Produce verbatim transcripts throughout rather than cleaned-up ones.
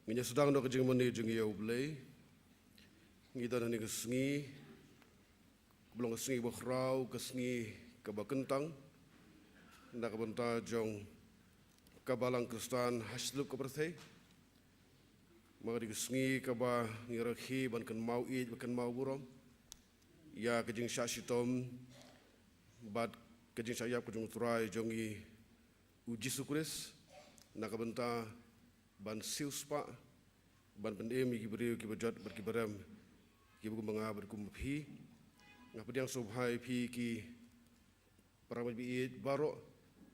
Ngin ïa sdang noh ka jingmane jong ngi ïa U Blei. Ngi don ha kane ka sngi, ka long ka sngi ba khraw, ka sngi kaba kyntang na ka bynta jong ka Balang Khristan ha shilynter ka pyrthei. Namar ka dei ka sngi kaba ngi rakhe ban kynmaw ïeit, ban kynmaw burom ïa ka jingshah shitom bad ka jingshah ïap ka jong U Trai jong ngi U Jisu Khrist, na ka bynta ban siewspah, ban pynim ïa ki briew kiba jot bad kiba rem, kiba kum nga bad kum phi. Nga pdiang sngewbha ïa phi ki para bangeit baroh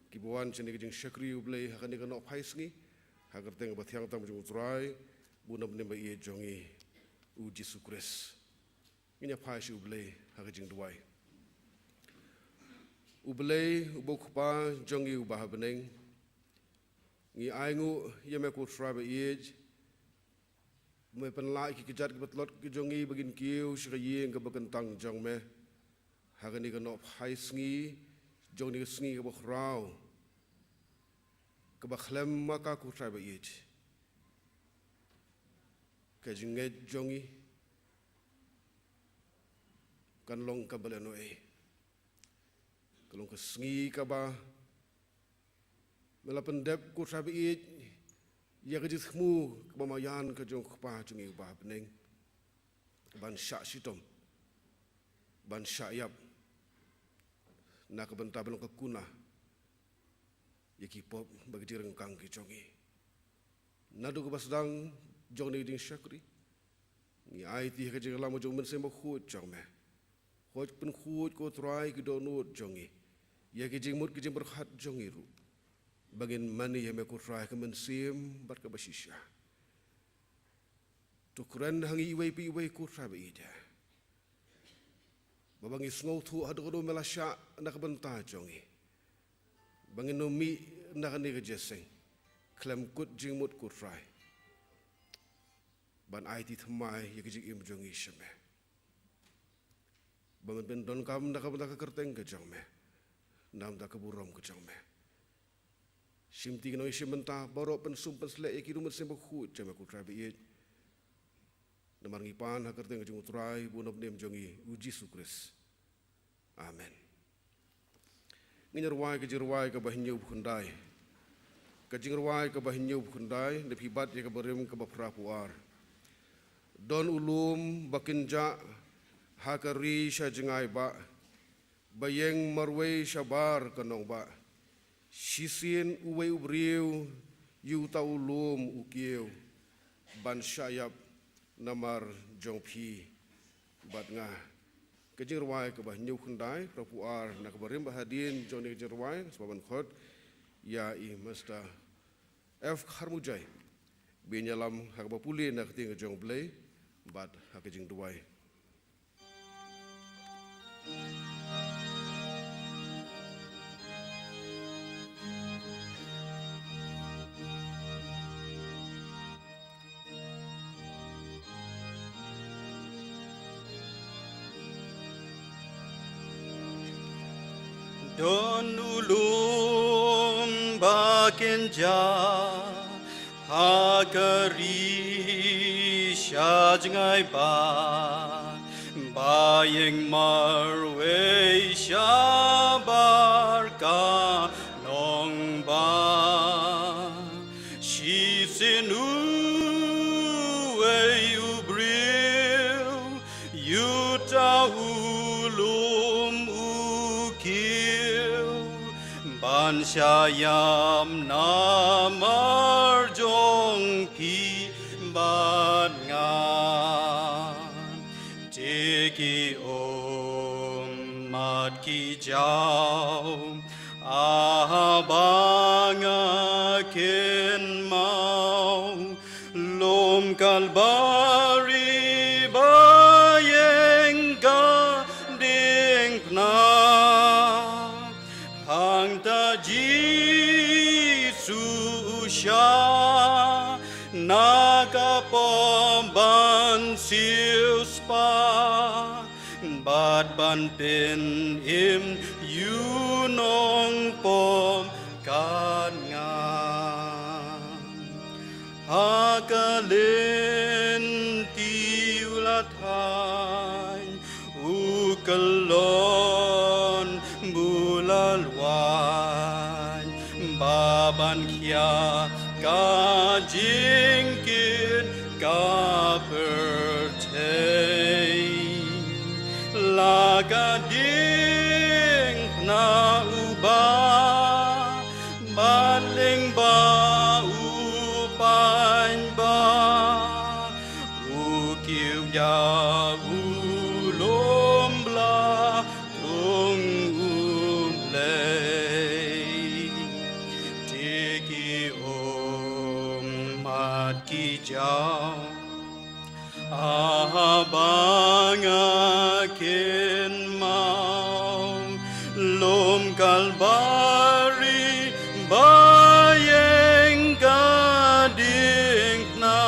kiba wan sha kane ka jingshakri U Blei ha kane ka nohphai sngi, ha ka kyrteng ba thiang tam jong U Trai, bad U Nongpynim ba ïeit jong ngi U Jisu Khrist. Ngin ïa phai sha U Blei ha ka jingduwai. U Blei, uba U Kpa jong ngi uba ha bneng, ngi ainguh ïa me ko Trai ba ïeit, me pynlah ïa ki kjat kiba tlot ki jong ngi ba ngin kiew sha ka ïing kaba kyntang jong me ha kane ka nohphai sngi jong kane ka sngi kaba khraw, kaba khlem ma ka ko Trai ba ïeit, ka jingngeit jong ngi kan long kaba lehnohei. Ka long ka sngi kaba me la pyndep ko Trai ba ïeit ïa ka jingthmu kaba marjan ka jong U Kpa jong ngi uba ha bneng, ban shah shitom, ban shah ïap, na ka bynta ban long ka kuna ïa ki pop bad ki jingryngkang ki jong ngi. Naduh kaba sdang jong kane ka jingshakri, ngi aiti ha ka jingïalam jong U Mynsiem Bakhuid jong me. Khot pynkhuid ko Trai ki dohnud jong ngi ïa ki jingmut ki jingpyrkhat jong ngi ruh, ba ngin mane ïa me ko Trai ha ka mynsiem bad kaba shisha. To kren ha ngi iwei pa iwei ko Trai ba ïeit, ba ba ngin sngewthuh haduh kaduh me la shah na ka bynta jong ngi, ba ngin ym mih na kane ka jingïaseng khlem kut jingmut ko Trai, ban aiti thymmai ïa ka jingim jong ngi sha me, ba men pyndonkam na ka bynta ka kyrteng ka jong me, na ka bynta ka burom ka jong me. Shimti ki nongïashim bynta baroh, pynsum pynsleh ïa ki da U Mynsiem Bakhuid jong me ko Trai ba ïeit. Namar ngi pan ha ka kyrteng ka jong U Trai bad U Nongpynim jong ngi U Jisu Khrist. Amen. Ngin ïa rwai ka jingrwai kaba hynñiewphew khyndai. Ka jingrwai kaba hynñiewphew khyndai, da phi bat ïa ka barim kaba phraphew ar. Don u lum ba kynjah ha ka ri sha jngai bah, ba ïeng marwei shabar ka nongbah. Shisien uwei u briew ïa uta u lum u kiew, ban shah ïap namar jong phi bad nga. Ka jingrwai kaba hynñiewphew khyndai, phraphew ar na ka barim. Bad hadien jong kane ka jingrwai, sngewbha ban khot ïa i Mister F Kharmujai, ba un ïalam ha kaba pule na ka ktien ka jong U Blei bad ha ka jingduwai. Don u lum ba kynjah ha ka ri sha jngai bah, ba ïeng marwei shabar ka nongbah. Shisien uwei u briew ïa uta u lum u kiew, ban shah ïap namar jong phi bad nga. Te ki ummat ki jaw, ah, ba nga kynmaw, lum Kalbari ba ïeng ka diengphna. Hangta Jisu u shah na ka pop ban siewspah, bad ban pynim ïa u nongpop kat nga. Ha ka Thaiñ u kyllon bulal waiñ ba ban khia ka jingkit ka pyrthei. La ka diengphna uba bad lyngba u paidbah, u kiew ïa u lum bla tung u Blei. Te ki ummat ki jaw, haba nga kynmaw lum Kalbari ba ïeng ka diengphna.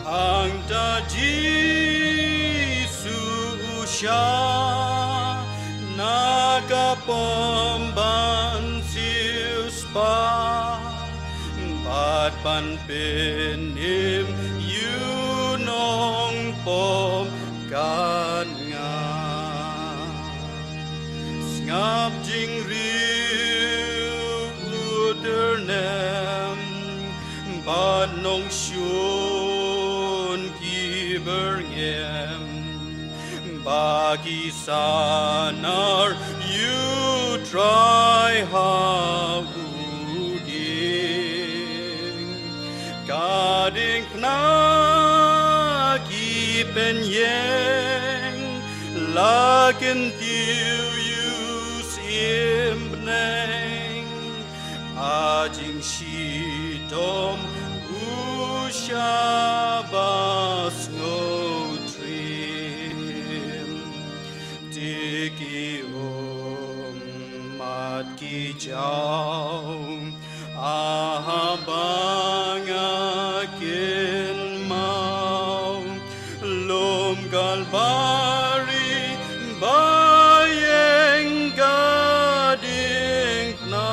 Hangta Jisu u shah na ka pom ban siewspah bad ban pynim ïa u nongpom kat nga. Sngap jingriew u tyrnem bad nongshun ki byrngem ba ki sanar ïa u Trai ha u dieng. Ka diengphna ki pynïeng, la kyntiew ïa u syiem bneng. Ha jingshitom u shah ba sngewtriem. Te ki ummat ki jaw, haba nga kynmaw lum Kalbari ba ïeng ka diengphna.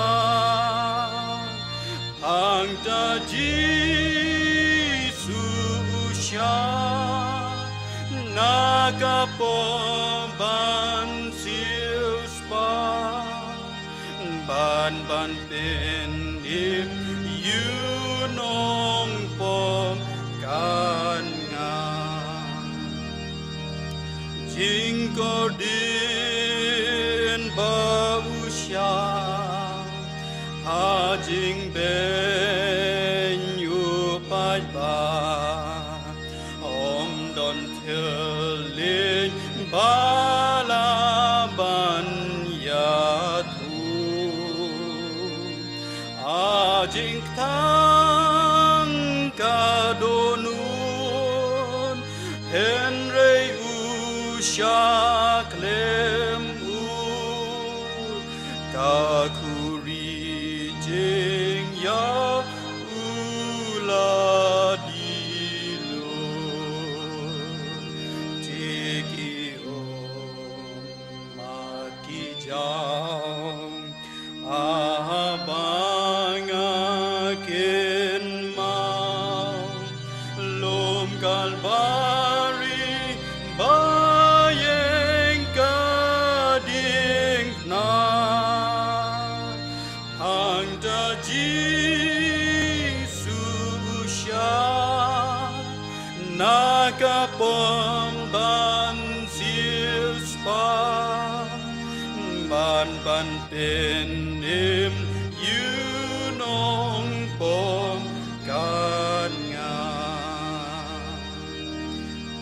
Hangta Jisu u shah na ka pom ban siewspah bad ban pynim ïa u nongpom kat nga. Jingkordit ba u shah ha jingbeiñ u paidbah, ym don thylliej ba lah ban ïathuh. Ha jingkthang ka dohnud, hynrei u shah khlem ud. Ka khuri jingïap u la die lut. Te ki ummat ki jaw, haba nga kynmaw lum Kalbari ba ïeng ka diengphna. Hangta Jisu u shah na ka pom ban siewspah bad ban pynim ïa u nongpom kat nga.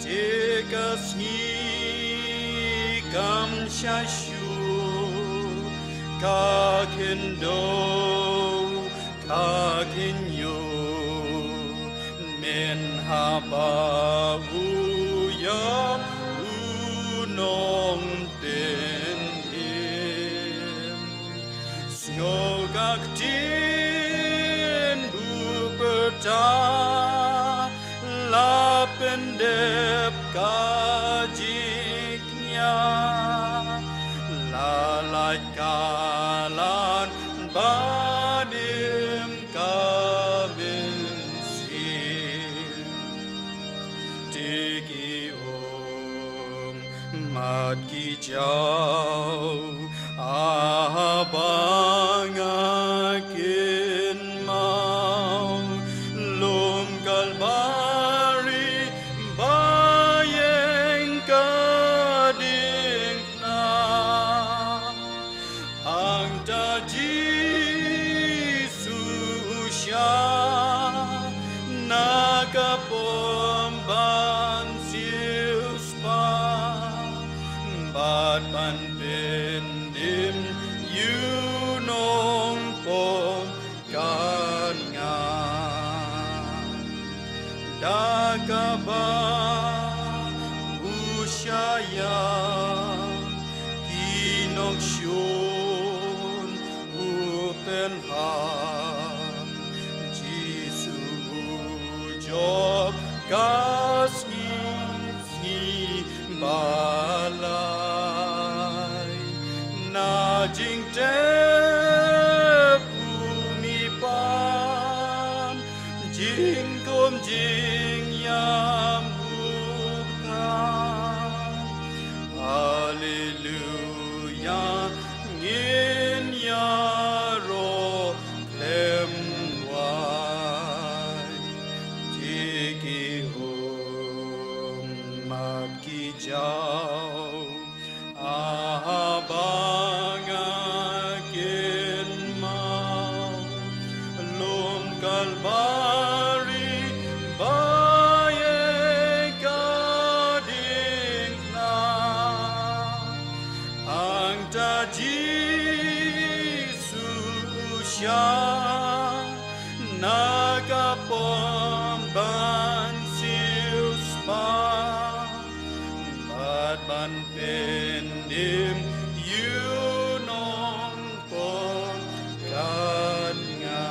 Te ka sngi kam shah shuh, ka khyndew ka khynñiuh, mynhaba u ïap u nongpynim. Sngew ka ktien ba pyrta, la pyndep ka jingkñia, la lait ka lad bad im ka mynsiem. Te Ki jaw, haba nga kynmaw lum Kalbari ba ïeng ka diengphna. Hangta Jisu u shah na ka pom ban siewspah, bad ban pynim ïa u nongpom katnga. Da kaba u shah ïa ki nongshun u pynhap, Jisu u jop ka sngi, sngi ba lai. Na jingtep u mihpan, jingkhum jingïap u khan. Haleluya, ngin ïaroh khlem wai. Te ki ummat ki jaw, haba nga kynmaw lum Kalbari ba ïeng ka diengphna. Hangta Jisu u shah na ka pom ban siewspah, bad ban pynim ïa u nongpom katnga.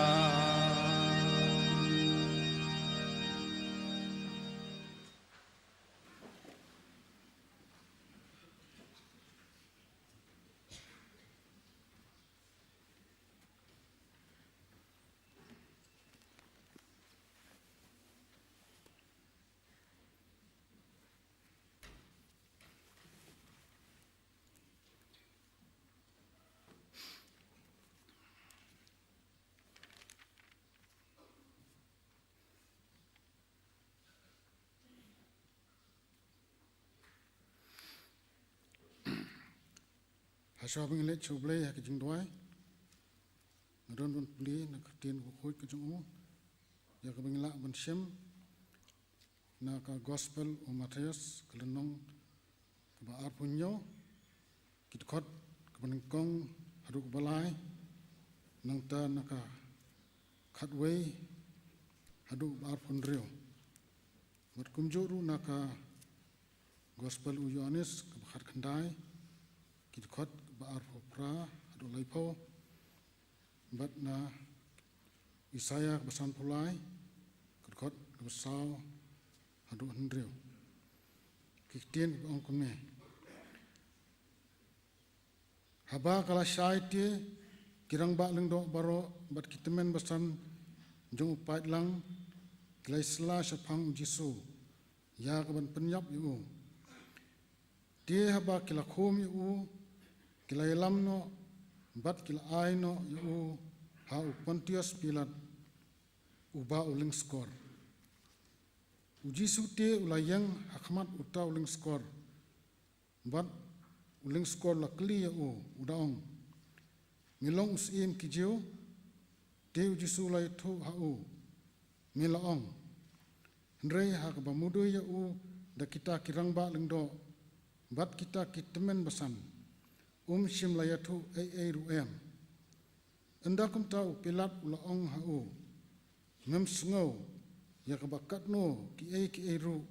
Hashwa ba ngin leit sha U Blei ha ka jingduwai, nga don ban pule na ka ktien kaba khuid ka jong u, ïa kaba ngin lah ban shem na ka Gospel u Mathaios, ka lynnong kaba arphew hynñiew, ki dkhot kaba nyngkong haduh kaba lai, nangta na ka khatwei haduh kaba arphew hynriew. Bad kumjuh ruh na ka Gospel u Ïoannis kaba khatkhyndai, ki dkhot kaba arphew phra haduh laiphew, bad na Isaïah kaba sanphew lai, ka dkhot kaba saw haduh hynriew. Ki ktien kiba ong kumne: Haba ka la shai te, ki rangbah lyngdoh baroh bad ki tymmen basan jong u paidlang ki la ïasylla shaphang u Jisu, ïa kaban pynïap ïa u. Te haba ki la khum ïa u, ki la ïalam noh bad ki la ai noh ïa u ha u Pontius Pilat, uba u lyngskor. U Jisu te u la ïeng ha khmat uta u lyngskor, bad u lyngskor u la kylli ïa u, u da ong: Me long u syiem ki Jiw? Te u Jisu u la ïathuh ha u: Me la ong. Hynrei ha kaba mudui ïa u da kita ki rangbah lyngdoh bad kita ki tymmen basan, um shym la ïathuh ei ei ruh em. Ynda kumta u Pilat u la ong ha u: Mem sngew ïa kaba katno kiei kiei ruh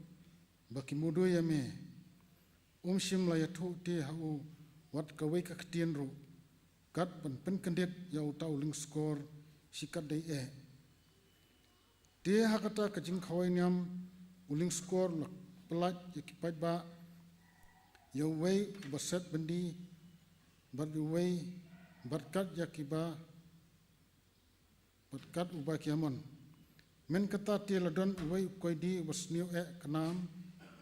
ba ki mudui ïa me? Um shym la ïathuh te ha u wat kawei ka ktien ruh, kat ban pynkyndit ïa uta u lyngskor shikatdei eh. Te ha kata ka jingkhawai niam, u lyngskor u la pyllait ïa ki paidbah, ïa uwei uba set byndi, bad ïa uwei, bad kat ïa kiba, bad kat uba ki ïamon. Mynta te la don uwei u koidi uba sniew eh ka nam,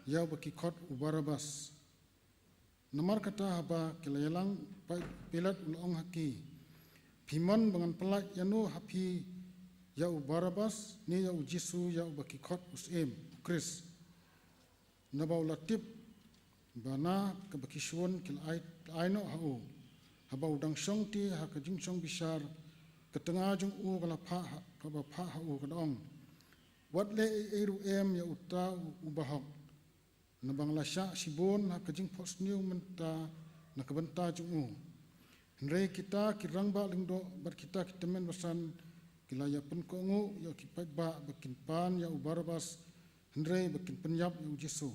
ïa uba ki khot u Barabbas. Namar kata haba ki la ïalang, Pi-, Pilat u la ong ha ki, "Phi mon ba ngan pyllait ïano ha phi, ïa u Barabbas ne ïa u Jisu, ïa uba ki khot u Syiem, u Khrist?" Naba u la tip ba na kaba ki shun ki la ai, ai noh ha u. Haba u dang shong te ha ka jingshong bishar, ka tnga jong u ka la phah ha, kaba phah ha u ka da ong, "Wat leh ei ei ruh em ïa uta u, u bahok. Naba nga la shah shibun ha ka jingphohsniew mynta na ka bynta jong u." Hynrei kita ki rangbah lyngdoh bad kita ki tymmen basan ki la ïa pynkohnguh ïa ki paidbah ba kin pan ïa u Barabbas, hynrei ba kin pynïap ïa u Jisu.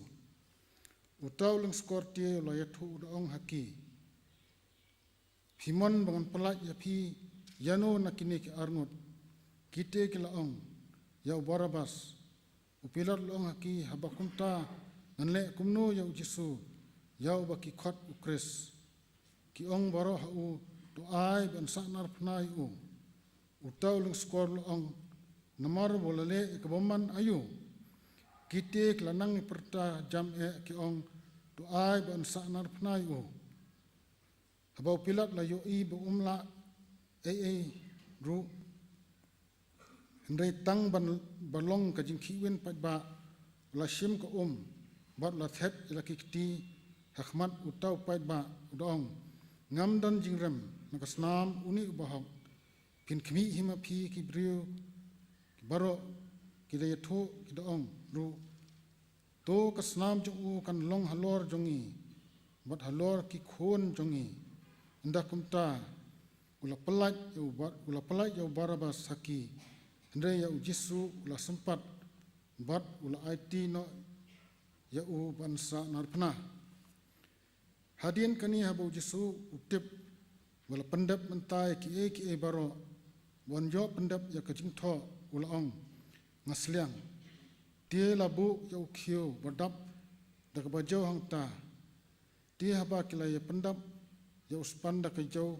Uta u lyngskor te u la ïathuh u da ong ha ki, "Phi mon ba ngan pyllait ïa phi ïano na kine ki arngut?" Kite ki la ong, "Ïa u Barabbas." U Pilat u la ong ha ki, "Haba kumta ngan leh kumno ïa u Jisu, ïa uba ki khot u Khrist?" Ki ong baroh ha u, "To ai ba yn sahnarphna ïa u." Uta u lyngskor u la ong, "Namar ba u la leh ïa ka bymman aïu?" Kite ki la nang ïa pyrta jam eh ki ong, "To ai ba yn sahnarphna ïa u." Haba u Pilat u la ïohi ba um lah ei ei ruh, hynrei tang ban ba long ka jingkhih win paidbah, u la shim ka um bad u la thet ïa la ki kti ha khmat uta u paidbah, u da ong, "Ngam don jingrem na ka snam une u bahok." Phin khmih hi ma phi ki briew, ki baroh ki da ïathuh ki da ong ruh, "To ka snam jong u kan long halor jong ngi bad halor ki khun jong ngi." Ynda kumta u la pyllait ïa u Ba-, u la pyllait ïa u Barabbas ha ki, hynrei ïa u Jisu u la sympat bad u la aiti noh ïa u ban sahnarphna. Hadien kane haba u Jisu u tip ba la pyndep mynta ïa kiei kiei baroh, ba un ïoh pyndep ïa ka jingthoh, u la ong, "Nga sliang." Te la buh ïa u khiew ba dap da kaba jew hangta. Te haba ki la ïa pyndap ïa u span da ka jew,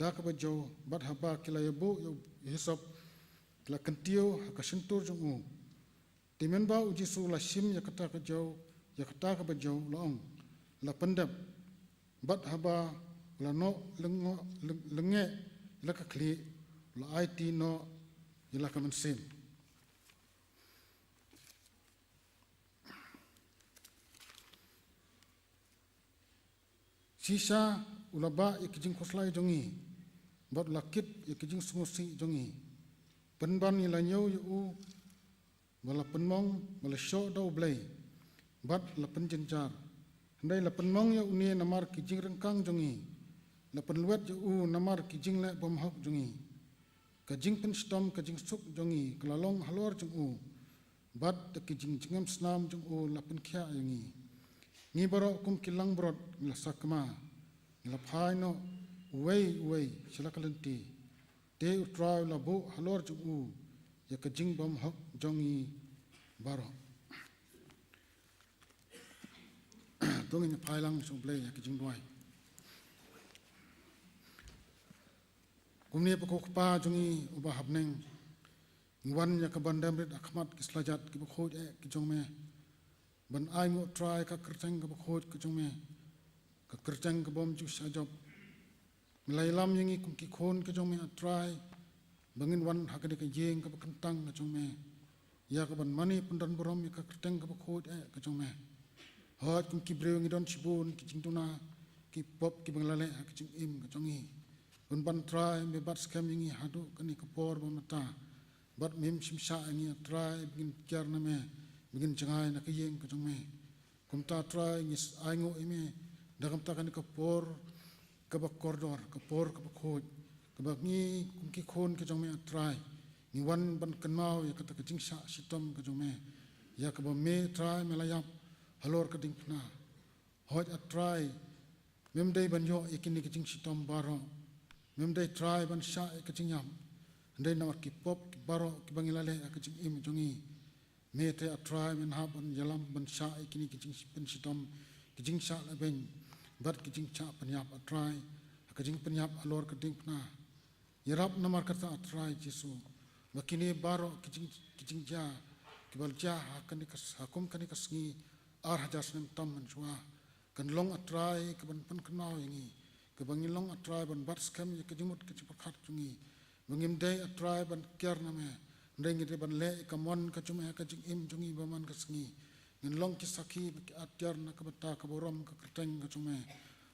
da kaba jew, bad haba ki la ïa buh ïa u hisop, ki la kyntiew ha ka shyntur jong u. Te mynba u Jisu u la shim ïa kata ka jew, ïa kata kaba jew, u la ong, "La pyndep." Bad haba u la noh lyngngoh-, lyng-, lyngngeh ïa la ka khlieh, u la aiti noh ïa la ka mynsiem. Shisha u la bah ïa ki jingkhuslai jong ngi, bad u la kit ïa ki jingsngewsih jong ngi. Pynban ngi la ñiew ïa u, ba la pynmong, ba la shoh da U Blei, bad la pynjynjar. Hynrei la pynmong ïa une namar ki jingryngkang jong ngi, la pynlwet ïa u namar ki jingleh bymhok jong ngi. Ka jingpynshitom ka jingsuk jong ngi ka la long halor jong u, bad da ki jingjngem snam jong u la pynkhiah ïa ngi. Ngi baroh kum ki langbrot ngi la sakma, ngi la phai noh uwei uwei sha la ka lynti. Te U Trai u la buh halor jong u ïa ka jingbymhok jong ngi baroh. To ngin phai lang sha U Blei ïa ka jingduwai. Kumne, Ko Kpa jong ngi uba ha bneng, ngi wan ïa ka ban dem rit ha khmat ki slajat kiba khuid eh ki jong me, ban ainguh, Trai, ka kyrteng kaba khuid ka jong me, ka kyrteng ka bym ju shah jop. Me la ïalam ïa ngi kum ki khun ki jong me, A Trai, ba ngin wan ha kane ka ïing kaba kyntang ka jong me, ïa ka ban mane pyndonburom ïa ka kyrteng kaba khuid eh ka jong me. Hooid, kum ki briew ngi don shibun ki jingduna, ki pop kiba ngi la leh ha ka jingim ka jong ngi. Pynban, Trai, me bat skhem ïa ngi haduh kane ka por ba mynta, bad mem shim shah ïa ngi, A Trai, ba ngin kiar na me, ba ngin jngai na ka ïing ka jong me. Kumta, Trai, ngi s-, ainguh ïa me da kumta kane ka por kaba kordor, ka por kaba khuid, kaba ngi kum ki khun ki jong me, A Trai, ngi wan ban kynmaw ïa kata ka jingshah shitom ka jong me, ïa kaba me, Trai, me la ïap halor ka diengphna. Hooid, A Trai, mem dei ban ïoh ïa kine ki jingshitom baroh. Mem dei, Trai, ban shah ïa ka jingïap. Hynrei namar ki pop ki baroh kiba ngi la leh ha ka jingim jong ngi, me te, A Trai, men hap ban ïalam ban shah ïa kine ki jingpynshitom, ki jingshah lehbeiñ, bad ki jingshah pynïap, A Trai, ha ka jingpynïap halor ka diengphna. Ïarap namar kata, A Trai Jisu, ba kine baroh ki jing, ki jingjia kiba la jia ha kane ka s-, ha kum kane ka sngi ar hajar snem tam mynshuwa, Kan long, A Trai, kaban pynkynmaw ïa ngi, kaba ngin long, A Trai, ban bat skhem ïa ka jingmut ka jingpyrkhat jong ngi. Ba ngim dei, A Trai, ban kiar na me, hynrei ngi dei ban leh ïa ka mon ka jong me ha ka jingim jong ngi ba man ka sngi. Ngin long ki sakhi bad ki atiar na ka bynta ka burom ka kyrteng ka jong me.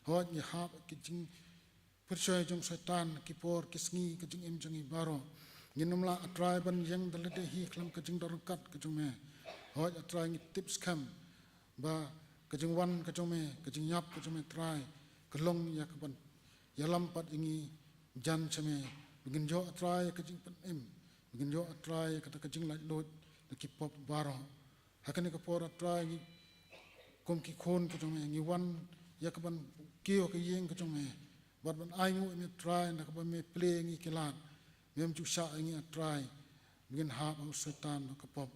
Hooid, ngi hap ki jing pyrshah jong Soitan ki por ki sngi ka jingim jong ngi baroh. Ngin ym lah, A Trai, ban ïeng da lade hi khlem ka jingdon ryngkat ka jong me. Hooid, A Trai, ngi tip skhem ba ka jingwan ka jong me, ka jingïap ka jong me, Trai, ka long ïa kaban ïalam pat ïa ngi jan sha me. Ba ngin ïoh, A Trai, ka jingpynim, ba ngin ïoh, A Trai, kata ka jinglaitluid na ki pop baroh. Ha kane ka por, A Trai, ngi kum ki khun ka jong me, ngi wan ïa kaban kiew ha ka ïing ka jong me, bad ban ainguh ïa me, Trai, na kaba me plie ïa ngi ki lad. Mem ju shah ïa ngi, A Trai, ba ngin hap ha u Soitan bad ka pop.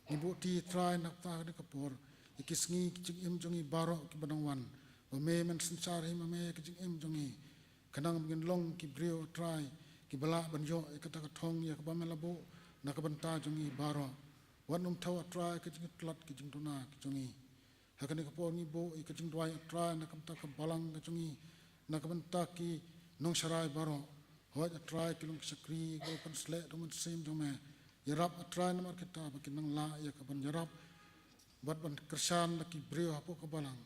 Ngi buh kti, A Trai, na kata, ha kane ka por, ïa ki sngi ki jingim jong ngi baroh kiba dang wan, ba me men synshar hi ma me ïa ka jingim jong ngi, khnang ba ngin long ki briew, A Trai, kiba lah ban ïoh ïa kata ka thong ïa kaba me la buh na ka bynta jong ngi baroh. Wat nym thew, A Trai, ka jingtlot, ka jingduna ka jong ngi. Ha kane ka por ngi buh ïa ka jingduwai, A Trai, na ka bynta ka balang ka jong ngi, na ka bynta ki nongsharai baroh. Hooid, A Trai, ki long ki shakri kiba pynsleh da u Mynsiem jong me. Ïarap, A Trai, namar kita ba kin nang lah ïa kaban ïarap bad ban kyrshan da ki briew hapoh ka balang,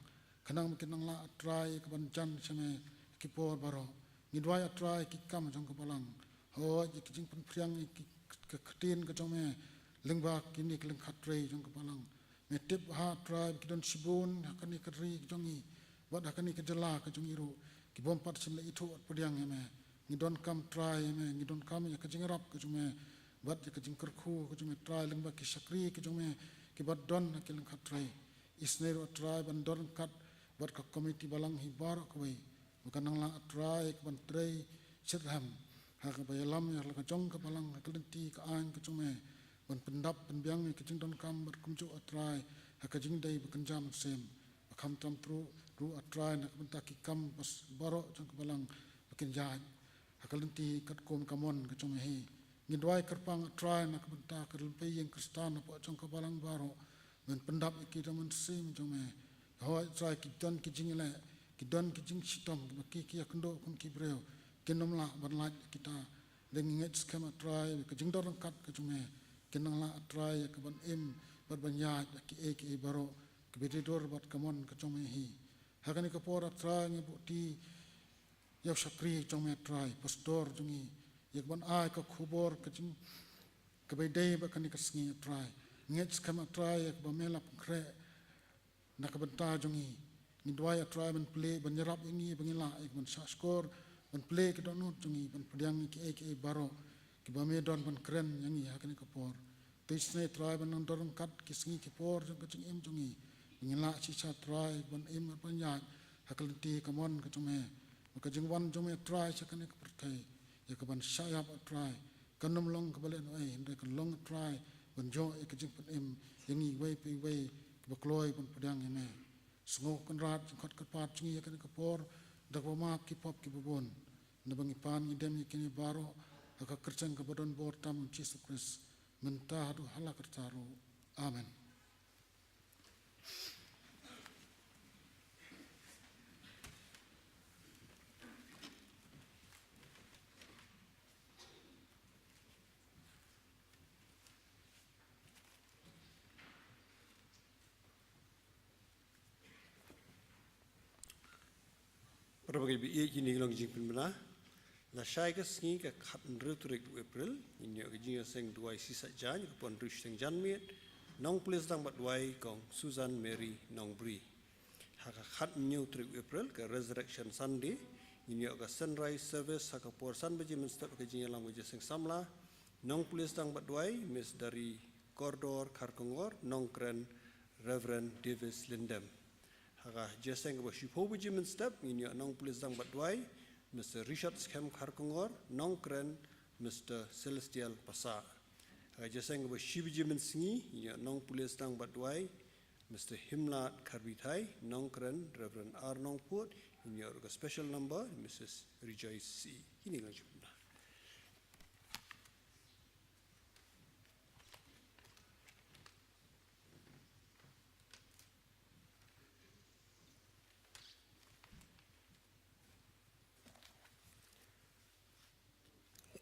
khnang ba kin nang lah, A Trai, ïa kaban jan sha me ha ki por baroh. Ngi duwai, A Trai, ki kam jong ka balang. Hooid, ïa ki jingpynphriang ïa ki, ka ktien ka jong me lyngba kine ki lyngkha trei jong ka balang. Me tip, A Trai, ba ki don shibun ha kane ka ri ka jong ngi, bad ha kane ka jylla ka jong ngi ruh, ki bym pat shym la ithuh bad pdiang ïa me. Ngi donkam, Trai, ïa me, ngi donkam ïa ka jingïarap ka jong me bad ïa ka jingkyrkhu ka jong me, Trai, lyngba ki shakri ka jong me kiba don ha ki lyngkha trei. Isynei ruh, A Trai, ban don ryngkat bad ka komiti balang hi baroh kawei, ba kan nang lah, A Trai, kaban trei shitrhem ha kaba ïalam ïa la ka jong ka balang ha ka lynti ka aiñ ka jong me, ban pyndap pynbiang ïa ka jingdonkam bad kumjuh, A Trai, ha ka jingdei ba kynja mynsiem, ba khamtam ruh, ruh, A Trai, na ka bynta ki kam bas baroh jong ka balang ba kin ïaid ha ka lynti katkum ka mon ka jong me hi. Ngi duwai kyrpang, A Trai, na ka bynta ka lynti ïing Khristan hapoh jong ka balang baroh, men pyndap ïa ki da u Mynsiem jong me. Hooid, A Trai, ki don ki jingïaleh, ki don ki jingshitom, ba ki, ki ïakynduh kum ki briew, kin ym lah ban lait ïa kita. Te ngi ngeit skhem, A Trai, ka jingdon ryngkat ka jong me kin nang lah, A Trai, ïa kaban im bad ban ïaid ha kiei kiei baroh kiba dei dur bad ka mon ka jong me hi. Ha kane ka por, A Trai, ngi buh kti ïa u shakri jong me, A Trai, pastor jong ngi, ïa kaban ai ka khubor ka jing, kaba ïadei bad kane ka sngi, A Trai. Ngeit skhem, A Trai, ïa kaba me la pynkhreh na ka bynta jong ngi. Ngi duwai, A Trai, ban plie, ban ïarap ïa ngi ba ngin lah ïa kaban shahshkor, ban plie ki dohnud jong ngi, ban pdiang ïa kiei kiei baroh kiba me don ban kren ïa ngi ha kane ka por. Te isynei, Trai, ban nang don ryngkat ki sngi ki por jong ka jingim jong ngi, ba ngin lah shisha, Trai, ban im bad ban ïaid ha ka lynti ka mon ka jong me. Ba ka jingwan jong me, Trai, sha kane ka pyrthei, ïa kaban shah ïap, A Trai, kan ym long kaba lehnohei, hynrei kan long, A Trai, ban ïoh ïa ka jingpynim ïa ngi iwei pa iwei kiba kloi ban pdiang ïa me. Sngew, Kynrad, jingkhot kyrpad jong ngi ha kane ka por, da kaba map ki pop kiba bun. Naba ngi pan ngi dem ïa kine baroh ha ka kyrteng kaba don bor tam, U Jisu Khrist, mynta haduh hala karta ruh. Amen. Para bangeit ba ïeit, kine ki long ki jingpynbna. Lashai ka sngi ka khathynriew tarik u April, ngin ïoh ka jingïaseng duwai shisha jan, ka pon hynriew shiteng janmiet, Nongpule Sdang Batwai, Kong Susan Mary Nongbri. Ha ka khathynñiew tarik u April, ka Resurrection Sunday, ngin ïoh ka Sunrise Service ha ka por san baje mynstep, ka jingïalam ka jingïaseng samla, Nongpule Sdang Batwai, Miss Dari Kordor Kharkongor, nongkren Reverend Davis Lindem. Ha ka jingïaseng kaba shiphew baje mynstep, ngin ïoh Nongpule Sdang Batwai, Mister Richard Skhem Kharkongor, nongkren Mister Celestial Passah. Ha ka jingïaseng kaba shi baje mynsngi, ngin ïoh Nongpule Sdang Batwai, Mister Himlad Kharbithai, nongkren Reverend R Nongput, ngin ïoh ka special number, Missus Rejoice C. Kine ki long ki jingpynbna.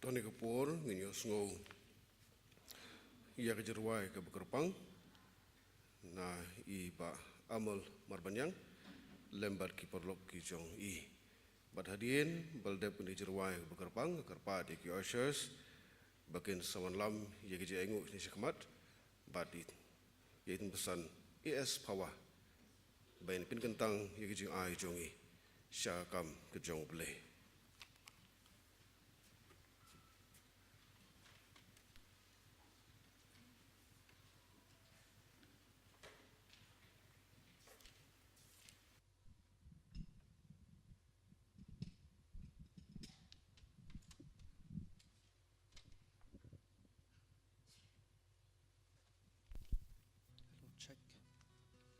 Kane ka por ngin ïohsngew ïa ka jingrwai kaba kyrpang na i Bah Amal Marbaniang lem bad ki paralok ki jong i. Bad hadien ba la dep kane ka jingrwai kaba kyrpang, kyrpad ïa ki ushers ba kin sa wanlam ïa ka jingainguh shane shakhmat bad ïa i Tymmen Basan A S Phawa ba in pynkyntang ïa ka jingai jong i sha ka kam ka jong U Blei.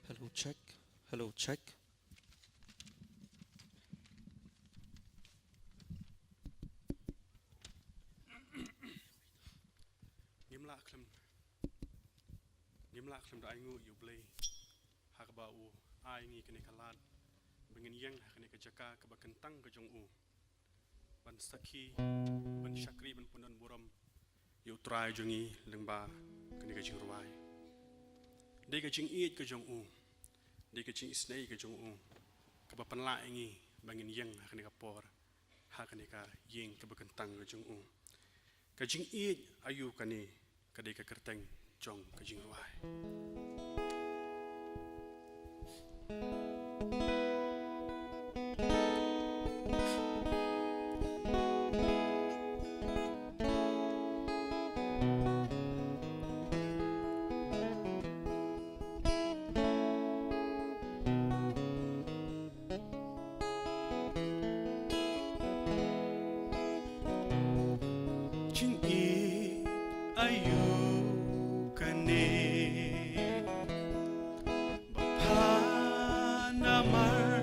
Hello, check. Hello, check. Hello, check. Ngim lah khlem, ngim lah khlem da ainguh ïa U Blei ha kaba u ai ngi kane ka lad ba ngin ïeng ha kane ka jaka kaba kyntang ka jong u, ban sakhi, ban shakri, ban pyndonburom ïa U Trai jong ngi lyngba kane ka jingrwai. Dei ka jingïeit ka jong u, dei ka jingisynei ka jong u kaba pynlah ïa ngi ba ngin ïeng ha kane ka por, ha kane ka ïing kaba kyntang ka jong u. Ka jingïeit aïu kane ka dei ka kyrteng jong ka jingrwai. Jingïeit aïu kane ba pha namar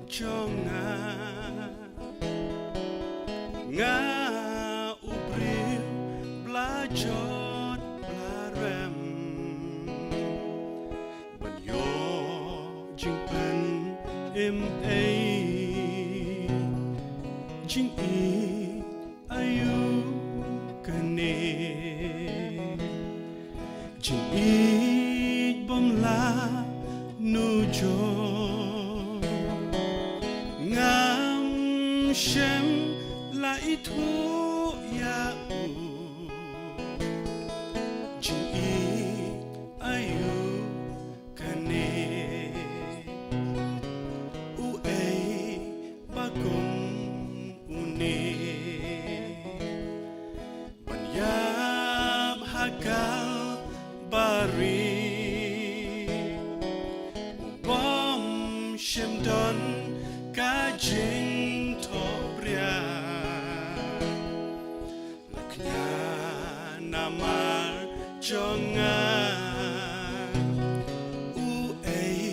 jong nga, nga u briew ba la jot ba la rem, ban ïoh jingpynim ei. Jingïeit aïu kane, jingïeit bym lah nujor, ngam shym la ithuh ïa u. Jingïeit aïu kane, uei ba kum une, ban ïap ha Kalbari, u bym shym don ka jingthohbria. La kñia namar jong nga, uei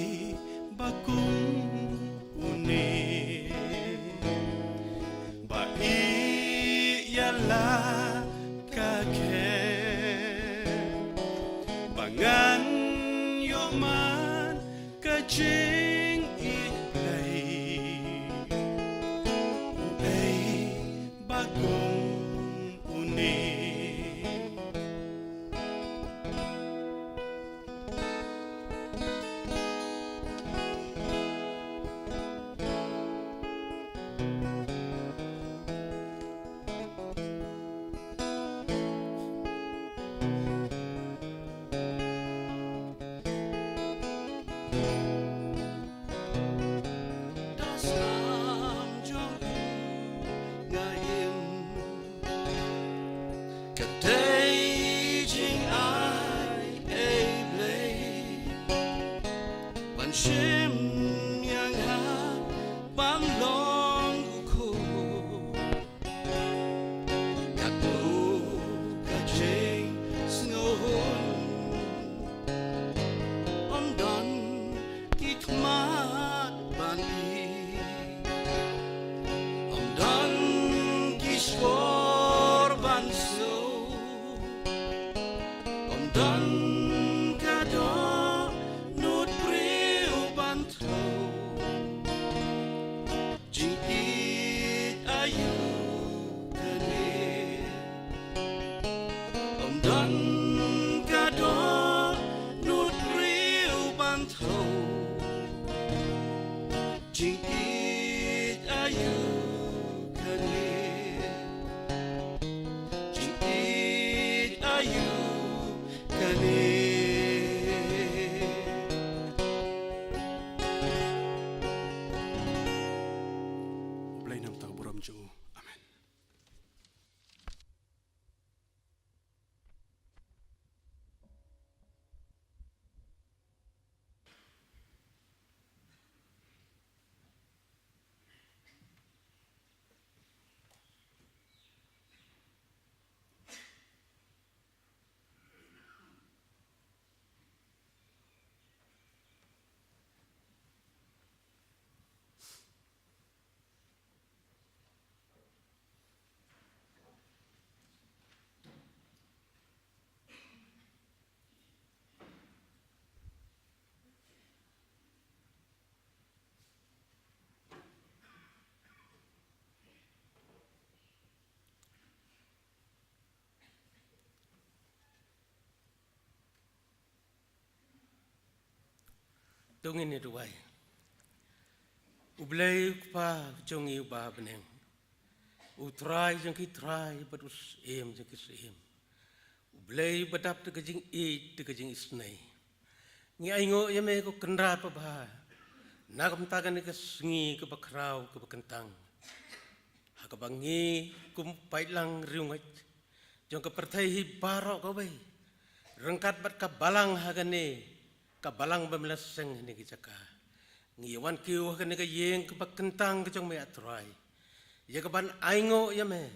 ba kum une, ba ïeh ïa la ka khet, ba ngan ïoh man ka jingïeit Blei. Uei ba kum une. Da snam jong u nga im, ka dei jingai ei Blei, ban shim ïa nga ban long u khun. Katto ka jingsngewhun, ym don ki khmat ban ïeh, ym don ki shkor ban siew, ym don ka dohnud briew ban Thaw. Jingïeit aïu kane? Jingïeit aïu kane? U Blei nam ta ka burom jong u. Amen. To ngin ïa duwai. U Blei u Kpa jong ngi uba ha bneng, u Trai jong ki trai bad u Syiem jong ki syiem, u Blei ba dap da ka jingïeit da ka jingisynei, ngi ainguh ïa me ko Kynrad babha na ka bynta kane ka sngi kaba khraw kaba kyntang, ha kaba ngi kum paidlang riewngeit jong ka pyrthei hi baroh kawei, ryngkat bad ka balang ha kane ka balang ba me la seng ha kane ka jaka, ngi ïa wan kiew ha kane ka ïing kaba kyntang ka jong me, A Trai, ïa kaban ainguh ïa me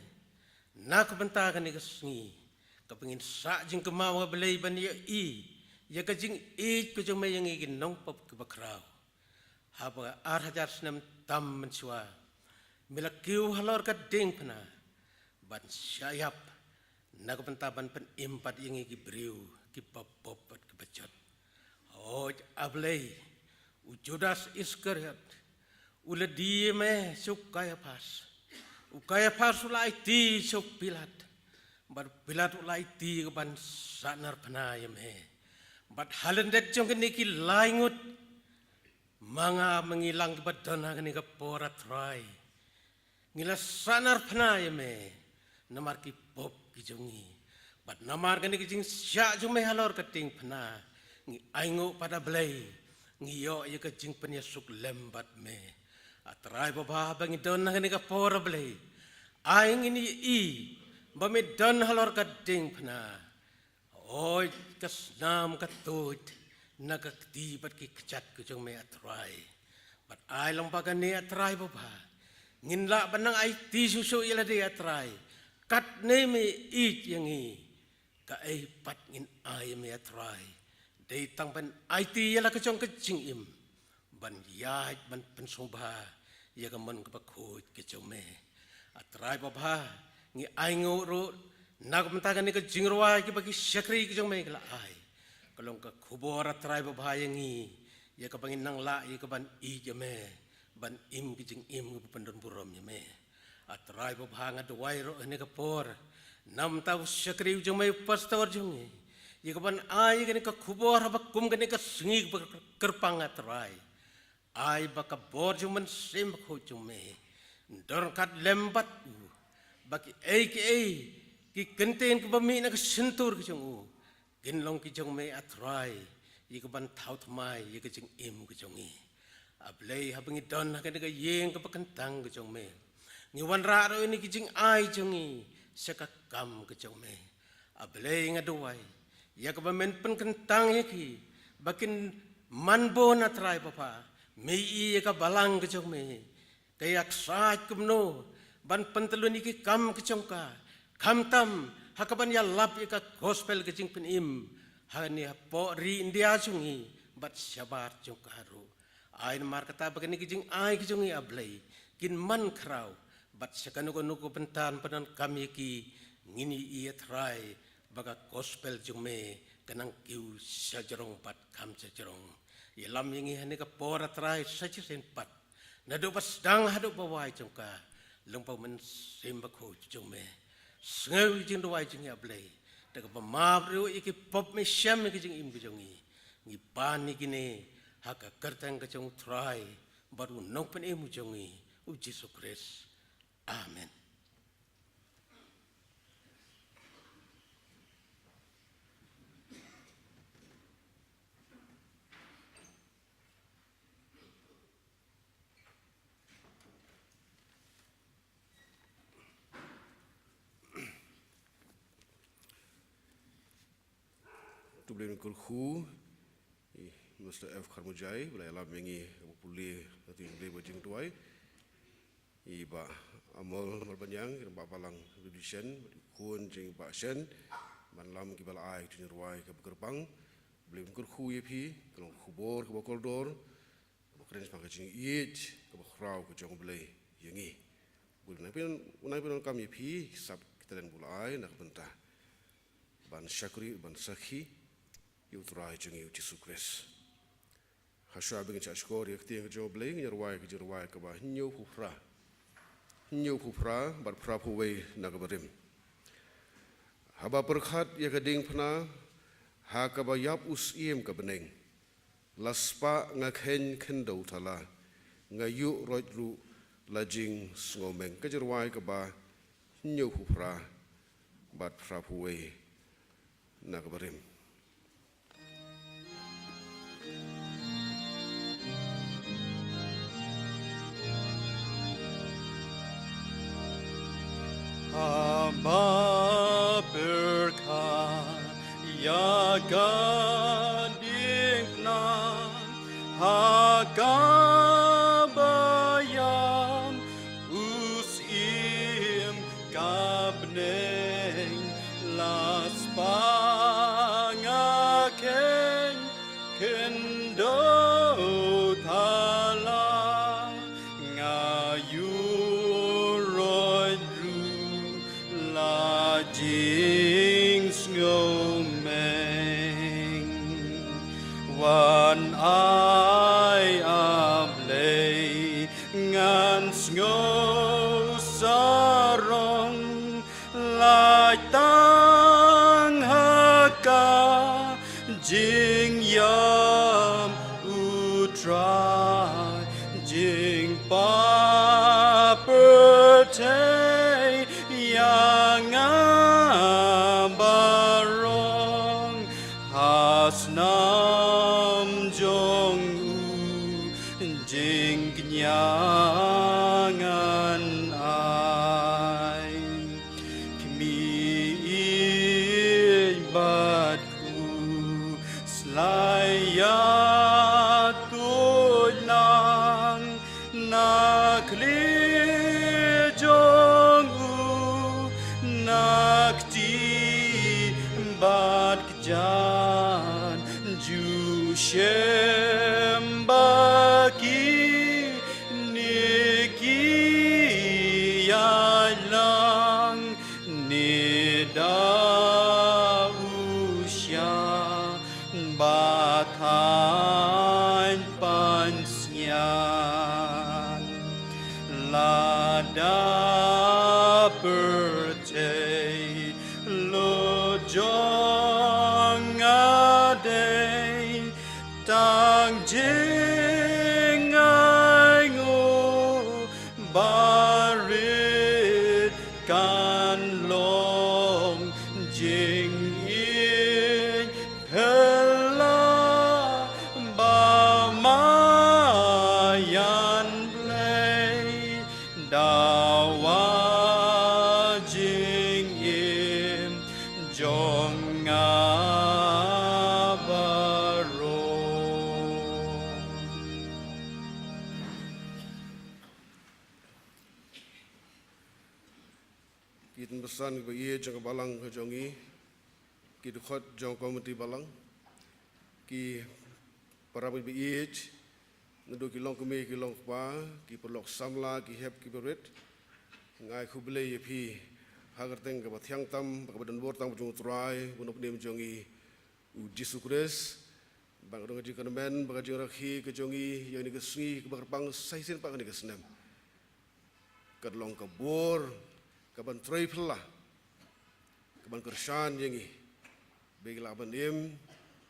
na ka bynta kane ka sngi, kaba ngin sah jingkynmaw, A Blei, ban ïohi ïa ka jingïeit ka jong me ïa ngi ki nongpop kiba khraw. Haba ar hajar snem tam mynshuwa me la kiew halor ka diengphna ban shah ïap na ka bynta ban pynim pat ïa ngi ki briew kiba pop bad kiba jot. Hooid, A Blei, u Judas Iskariot u la die ïa me sha u Kaiaphas. U Kaiaphas u la aiti sha u Pilat, bad u Pilat u la aiti ka ban sahnarphna ïa me. Bad ha lyndet jong kine ki lai ngut, ma nga ma ngi lang kiba don ha kane ka por, A Trai, ngi la sahnarphna ïa me namar ki pop ki jong ngi. Bad namar kane ka jingshah jong me halor ka diengphna, ngi ainguh pat, A Blei, ngi ïoh ïa ka jingpynïasuk lem bad me. A Trai babha, ba ngi don ha kane ka por, A Blei, ai ngin ïohi ba me don halor ka diengphna. Hooid, ka snam ka tuid na ka kti bad ki kjat ka jong me, A Trai. Bad ai long ba kane, A Trai babha, ngin lah ban nang aiti shuh shuh ïa lade, A Trai, katne me ïeit ïa ngi. Kaei pat ngin ai ïa me, A Trai, dei tang ban aiti ïa la ka jong ka jingim, ban ïaid ban pynsngewbha ïa ka mon kaba khuid ka jong me. A Trai babha, ngi ainguh ruh na ka bynta kane ka jingrwai kaba ki shakri ka jong me ki la ai. Ka long ka khubor, A Trai babha, ïa ngi, ïa kaba ngin nang lah ïa kaban ïeit ïa me, ban im ka jingim kaba pyndonburom ïa me. A Trai babha, nga duwai ruh ha kane ka por namar u shakri u jong me, u pastor jong ngi, ïa kaban ai ïa kane ka khubor haba kum kane ka sngi kaba kyrpang, A Trai. Ai ba ka bor jong u Mynsiem Bakhuid jong me un don ryngkat lem bad u, ba kiei kiei ki kyntien kiba mih na ka shyntur ka jong u kin long ki jong me, A Trai, ïa kaban thaw thymmai ïa ka jingim ka jong ngi. A Blei, haba ngi don ha kane ka ïing kaba kyntang ka jong me, ngi wanrah ruh ïa kine ki jingai jong ngi sha ka kam ka jong me. A Blei, nga duwai ïa kaba men pynkyntang ïa ki ba kin man bun, A Trai babha, me ïohi ïa ka balang ka jong me, ka ïaksaid kumno ban pyntyllun ïa ki kam ka jong ka, khamtam ha kaban ïalap ïa ka gospel ka jingpynim ha kane hapoh ri India jong ngi bad shabar jong ka ruh. Ai namar kata ba kine ki jingai ki jong ngi, A Blei, kin man khraw, bad sha kano kano ka bynta pyndonkam ïa ki, ngin ïohi, A Trai, ba ka gospel jong me ka nang kiew shajrong bad kham shajrong. Ïalam ïa ngi ha kane ka por, A Trai, sa shisien pat, naduh ba sdang haduh ba wai jong ka, lyngba u Mynsiem Bakhuid jong me. Sngew ïa ki jingduwai jong ngi, A Blei, da kaba map ruh ïa ki pop, me shem ïa ka jingim ka jong ngi. Ngi pan ïa kine Ha ka kyrteng ka jong u Trai bad u Nongpynim u jong ngi, u Jisu Khrist. Amen. To Blei kyrkhu, i Mister F Kharmujai, ba la ïalam ïa ngi, ba pule, ïa ka ktien Blei ba jingduwai. I Bah Amol Marbaniang, i Bah Balang Ridishen, i khun jong i Bah Shen, ban lam ki ba la ai, ka jingrwai, kaba kyrpang, Blei kyrkhu ïa phi, ka long ka khubor, kaba kordor, kaba kren shaphang ka jingïeit, kaba khraw, ka jong Blei, ïa ngi. Bun nang pyn, nang pyndonkam ïa phi, sap ki talent ba u la ai, na ka bynta ban shakri, ban sakhi, ïa u Trai jong ngi u Jisu Khrist. Hashwa ba ngin shah shkor ïa ka ktien ka jong u Blei, ngin ïa rwai ka jingrwai kaba hynñiewphew phra. Hynñiewphew phra, bad phra phew wei na kaba rim. Haba pyrkhat ïa ka diengphna, ha kaba ïap u syiem ka bneng. La spah nga kheiñ khyndew thala, nga ïuh roit ruh la jingsngewmeng. Ka jingrwai kaba hynñiewphew phra, bad phra phew wei na kaba rim. Haba pyrkhat ïa ka diengphna, ha kaba ïap u syiem ka bneng, la spah nga kheiñ khyndew thala, nga ïuh roit ruh la jingsngewmeng. Wan ai, A Blei, ngan sngew sarong, lait tang ha ka jingïap u Trai, jingpyrthei ïa nga baroh, ha snam jong u jingkñia ngan ai. Khmih, ïeit bad khuslai ïa tuid lang na khlieh jong u, na kti bad jan ju shem ba kine ki ïaid lang, ne da u shah ba thaiñ pansngiat. Lada pyrthei lut jong nga dei tang jingainguh barit, kan long jingïeit phylla ba ma ïan Blei. Dawa jingim jong nga baroh. Ki tymmen basan kiba ïeit jong ka balang ka jong ngi, ki dkhot jong ka komiti balang, ki para bangeit, naduh ki longkmie ki longkpa, ki paralok samla, ki hep ki barit, nga ai khublei ïa phi ha ka kyrteng kaba thiang tam, kaba donbor tam jong u Trai, u Nongpynim jong ngi, u Jisu Khrist, ba ka don ka jingkyrmen, ba ka jingrakhe ka jong ngi ïa kane ka sngi kaba kyrpang sa shisien pat kane ka snem. Ka long ka bor kaban trei phylla, kaban kyrshan ïa ngi ba ngin lah ban im,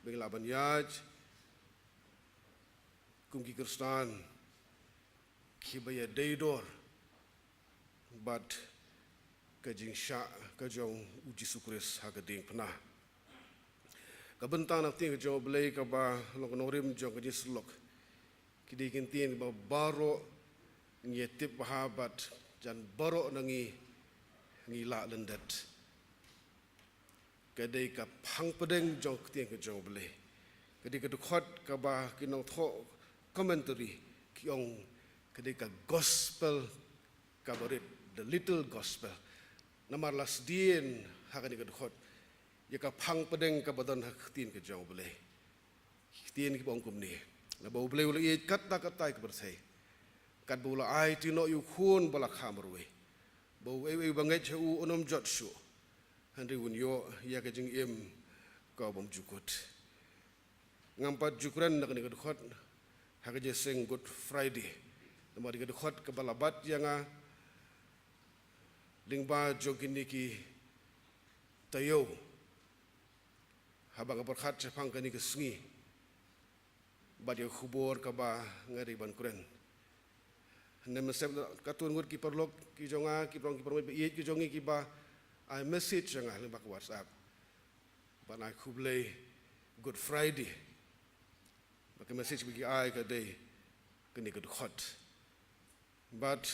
ba ngin lah ban ïaid Ki Khristan kiba ïadei dor bad ka jingshah ka jong U Jisu Khrist ha ka diengphna. Ka bynta na ka ktien ka jong U Blei kaba long ka nongrim jong ka jingsyllok, ki dei ki ktien ba baroh ngi ïa tip bha bad jan baroh na ngi ngi lah lyndet. Ka dei ka phang pdeng jong ka ktien ka jong U Blei. Ka dei ka dkhot kaba ki nongthoh commentary ki ong ka dei ka gospel kaba rit, the little gospel. Namar la sdien ha kane ka dkhot ïa ka phang pdeng kaba don ha ka ktien ka jong U Blei. Ki ktien kiba ong kumne: Naba U Blei u la ïeit katta katta ïa ka pyrthei, katba u la aiti noh ïa u Khun ba la kha marwei, ba uei uei uba ngeit ha u un ym jot shuh, hynrei un ïoh ïa ka jingim ka bymjukut. Ngam pat ju kren na kane ka dkhot ha ka jingïaseng Good Friday, namar ka dei ka dkhot kaba la bat ïa nga lyngba jong kine ki taïew haba nga pyrkhat shaphang kane ka sngi bad ïa ka khubor kaba nga dei ban kren. Hynrei mynstep katto ngut ki paralok ki jong nga, ki parong ki parong ba ïeit ki jong ngi kiba ai message jong nga lyngba ka WhatsApp ban ai khublei Good Friday. Ba ka message ba ki ai ka dei kane ka dkhot. Bad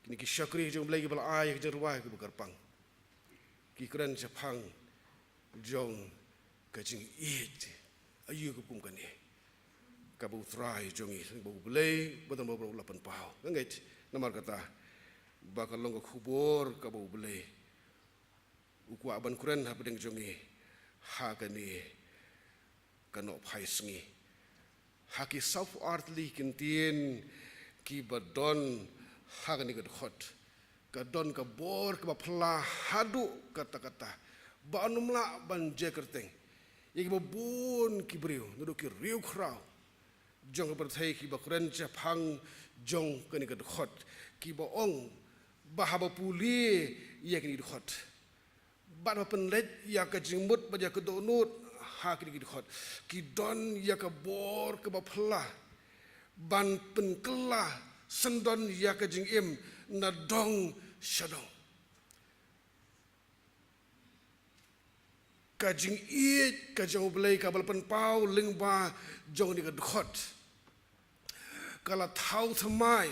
kine ki shakri jong U Blei kiba la ai ka jingrwai kaba kyrpang, ki kren shaphang jong ka jingïeit. Aïu ka kum kane kaba U Trai jong ngi, ba U Blei ba don baroh u la pynpaw. Nga ngeit namar kata ba ka long ka khubor kaba U Blei u kwah ban kren hapdeng jong ngi ha kane ka nohphai sngi. Ha ki sawphew ar tylli ki ktien kiba don ha kane ka dkhot, ka don ka bor kaba phylla haduh katta katta ba un ym lah ban jia kyrteng. Ïa kiba bun ki briew naduh ki riewkhraw jong ka pyrthei kiba kren shaphang jong kane ka dkhot, kiba ong ba haba pule ïa kane ka dkhot bad ba pynleit ïa ka jingmut bad ïa ka dohnud ha kine ki dkhot, ki don ïa ka bor kaba phylla ban pynkylla syndon ïa ka jingim na dong sha dong. Ka jingïeit ka jong U Blei kaba la pynpaw lyngba jong kane ka dkhot ka la thaw thymmai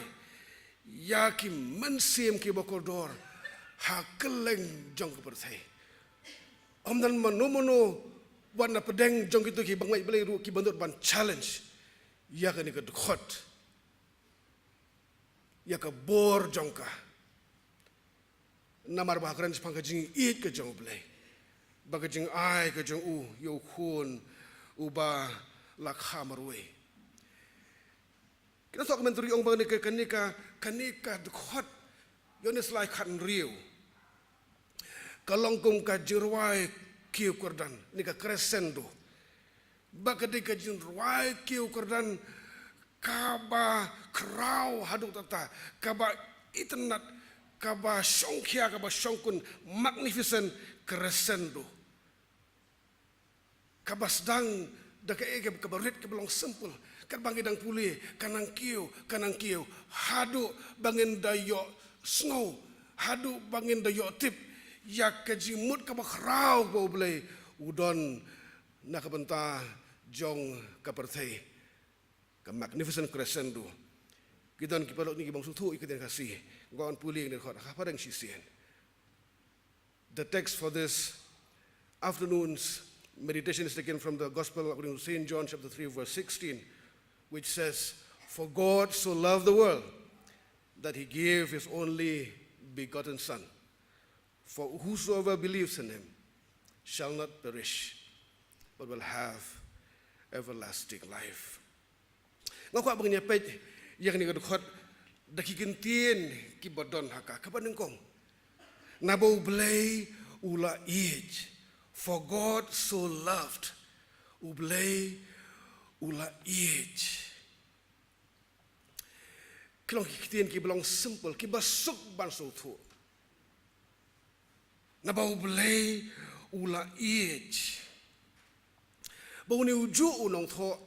ïa ki mynsiem kiba kordor ha kylleng jong ka pyrthei. Ym don mano mano wat na pdeng jong kito kiba ngeit Blei ruh kiba nud ban challenge ïa kane ka dkhot, ïa ka bor jong ka. Namar ba ha kren shaphang ka jingïeit ka jong U Blei bad ka jingai ka jong u ïa u Khun uba la kha marwei. Ki nongthoh commentary ong ba kane ka, kane ka, kane ka dkhot Ïoannis lai khathynriew ka long kum ka jingrwai kiew kyrdan, ne ka crescendo. Ba ka dei ka jingrwai kiew kyrdan kaba khraw haduh katta, kaba itynnad, kaba shongkhia, kaba shongkun, magnificent crescendo. Kaba sdang da kaei kaba rit kaba long simple. Katba ngi dang pule, ka nang kiew, ka nang kiew, haduh ba ngin da ïohsngew, haduh ba ngin da ïohtip ïa ka jingmut kaba khraw ba U Blei u don na ka bynta jong ka pyrthei. Ka magnificent crescendo. Ki don ki paralok ne kiba ym sngewthuh ïa ka ktien Khasi, nga kwah ban pule ïa kane ka dkhot ha ka phareng shisien. The text for this afternoon's meditation is taken from the Gospel according to Saint John chapter three verse sixteen, which says, "For God so loved the world that he gave his only begotten Son, for whosoever believes in him shall not perish, but will have everlasting life." Nga kwah ba ngin ïa peit ïa kane ka dkhot da ki kyntien kiba don ha ka, kaba nyngkong, naba U Blei u la ïeit. For God so loved. U Blei u la ïeit. Ki long ki kyntien kiba long simple, kiba suk ban sngewthuh. Naba U Blei u la ïeit. Ba une ujuh u nongthoh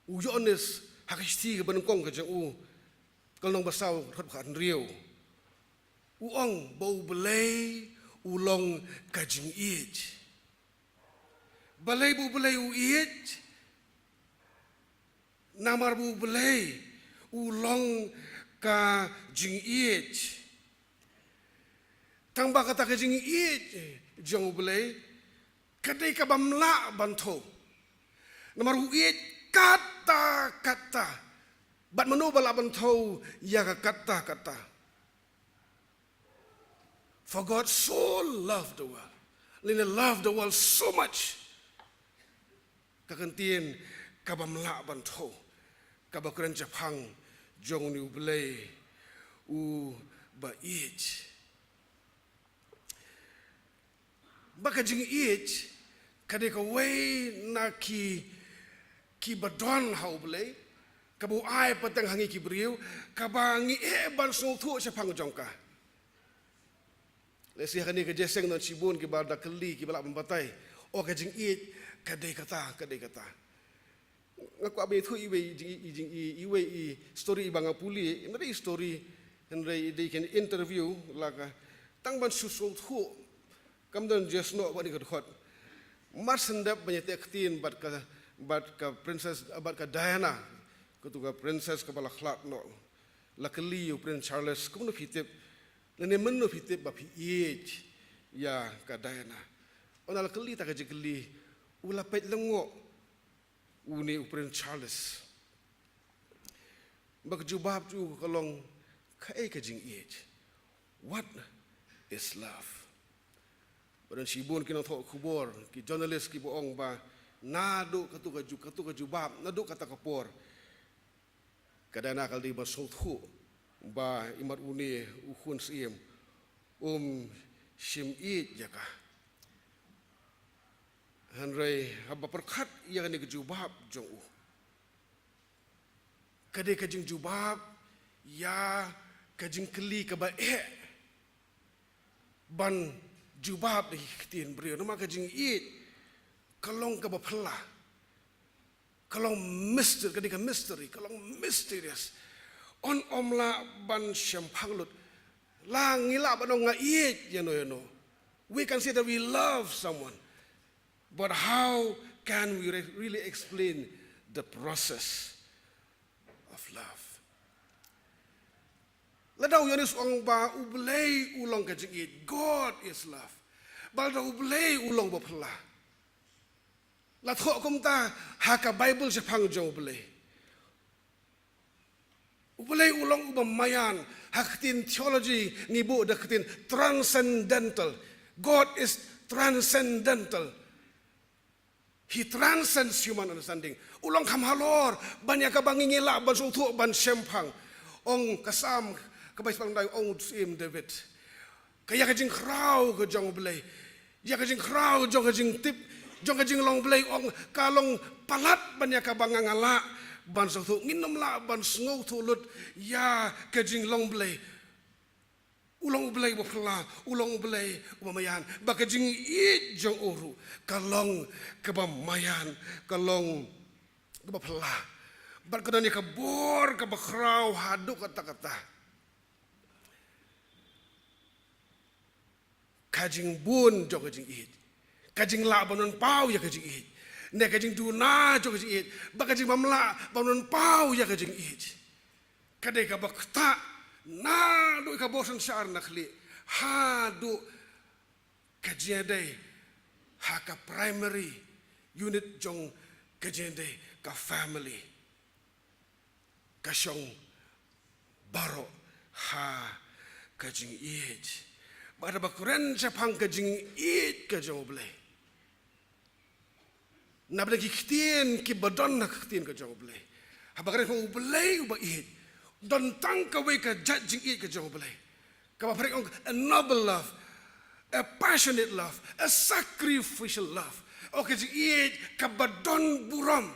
U Ïoannis ha ka shithi kaba nyngkong ka jong u, ka lynnong ba saw, dkhot ba khathynriew, u ong ba U Blei u long ka jingïeit. Balei ba U Blei u ïeit? Namar ba U Blei u long ka jingïeit. Tang ba kata ka jingïeit jong U Blei ka dei kabym lah ban thew. Namar u ïeit katta katta. Bad mano ba lah ban thew ïa ka katta katta? For God so loved the world. Lane loved the world so much. Ka kyntien kabym lah ban thew, kaba kren shaphang jong une U Blei uba ïeit. Ba ka jingïeit ka dei kawei na ki, kiba don ha U Blei, kaba u ai pateng ha ngi ki briew, kaba ngi eh ban sngewthuh shaphang jong ka. Lehse ha kane ka jingïaseng don shibun kiba da kylli, kiba lah ban batai, o ka jingïeit ka dei kata, ka dei kata. Nga kwah ban ïathuh iwei i jing, i jing, i, iwei i story iba nga pule, hynrei i story, hynrei i dei ka interview la ka, tang ban shu sngewthuh. Kam don jingïasnoh bad kane ka dkhot. Mar shen dep ban ïateh ktien bad ka, bad ka princess, bad ka Diana, katu ka princess kaba la khlad noh, la kylli ïa u Prince Charles, kumno phi tip, lane mynno phi tip ba phi ïeit ïa ka Diana? Ynda la kylli kata ka jingkylli, u la peit lyngngoh une u Prince Charles. Bad ka jubab jong u ka long, kaei ka jingïeit? What is love? Ba don shibun ki nongthoh khubor, ki journalist kiba ong ba naduh katu ka ju, katu ka jubab, naduh kata ka por, ka Diana ka la dei ban sngewthuh ba imat une u khun syiem um shym ïeit ïa ka. Hynrei haba pyrkhat ïa kane ka jubab jong u, ka dei ka jingjubab ïa ka jingkylli kaba eh ban jubab da ki ktien briew. Namar ka jingïeit ka long kaba phylla, ka long mystery, ka dei ka mystery, ka long mysterious. Ym, ym lah ban shemphang lut. La ngi lah ban ong nga ïeit ïano ïano. We can say that we love someone. But how can we re-, really explain the process of love? Lada u Ïoannis u ong ba U Blei u long ka jingïeit, God is love. Ba lada U Blei u long ba phylla. La thoh kumta ha ka Baibl shaphang jong U Blei. U Blei u long uba maïan, ha ka ktien theology ngi buh da ka ktien transcendental. God is transcendental. He transcends human understanding. U long kham halor ban ïa kaba ngi ngi lah ban sngewthuh ban shemphang. Ong ka Salm kaba spang dai ong u Syiem David. Ka ïa ka jingkhraw ka jong U Blei. Ïa ka jingkhraw jong ka jingtip, jong ka jinglong Blei ong ka long palat ban ïa kaba nga nga lah ban sngewthuh, ngin ym lah ban sngewthuh lut ïa ka jinglong Blei. U long U Blei uba phylla, u long U Blei uba maïan. Ba ka jingïeit jong u ruh ka long kaba maïan, ka long kaba phylla. Bad ka don ïa ka bor kaba khraw haduh katta katta. Ka jingbun jong ka jingïeit, ka jinglah ban pynpaw ïa ka jingïeit, ne ka jingduna jong ka jingïeit, bad ka jingbymlah ban pynpaw ïa ka jingïeit, ka dei kaba ktah naduh ka bor synshar na khlieh haduh ka jingïadei ha ka primary unit jong ka jingïadei, ka family. Ka shong baroh ha ka jingïeit. Bad haba kren shaphang ka jingïeit ka jong U Blei, na bynta ki ktien kiba don ha ka ktien ka jong U Blei, haba kren shaphang U Blei uba ïeit, don tang kawei ka jait jingïeit ka jong U Blei, kaba pyrshah ong a noble love, a passionate love, a sacrificial love. O ka jingïeit kaba don burom.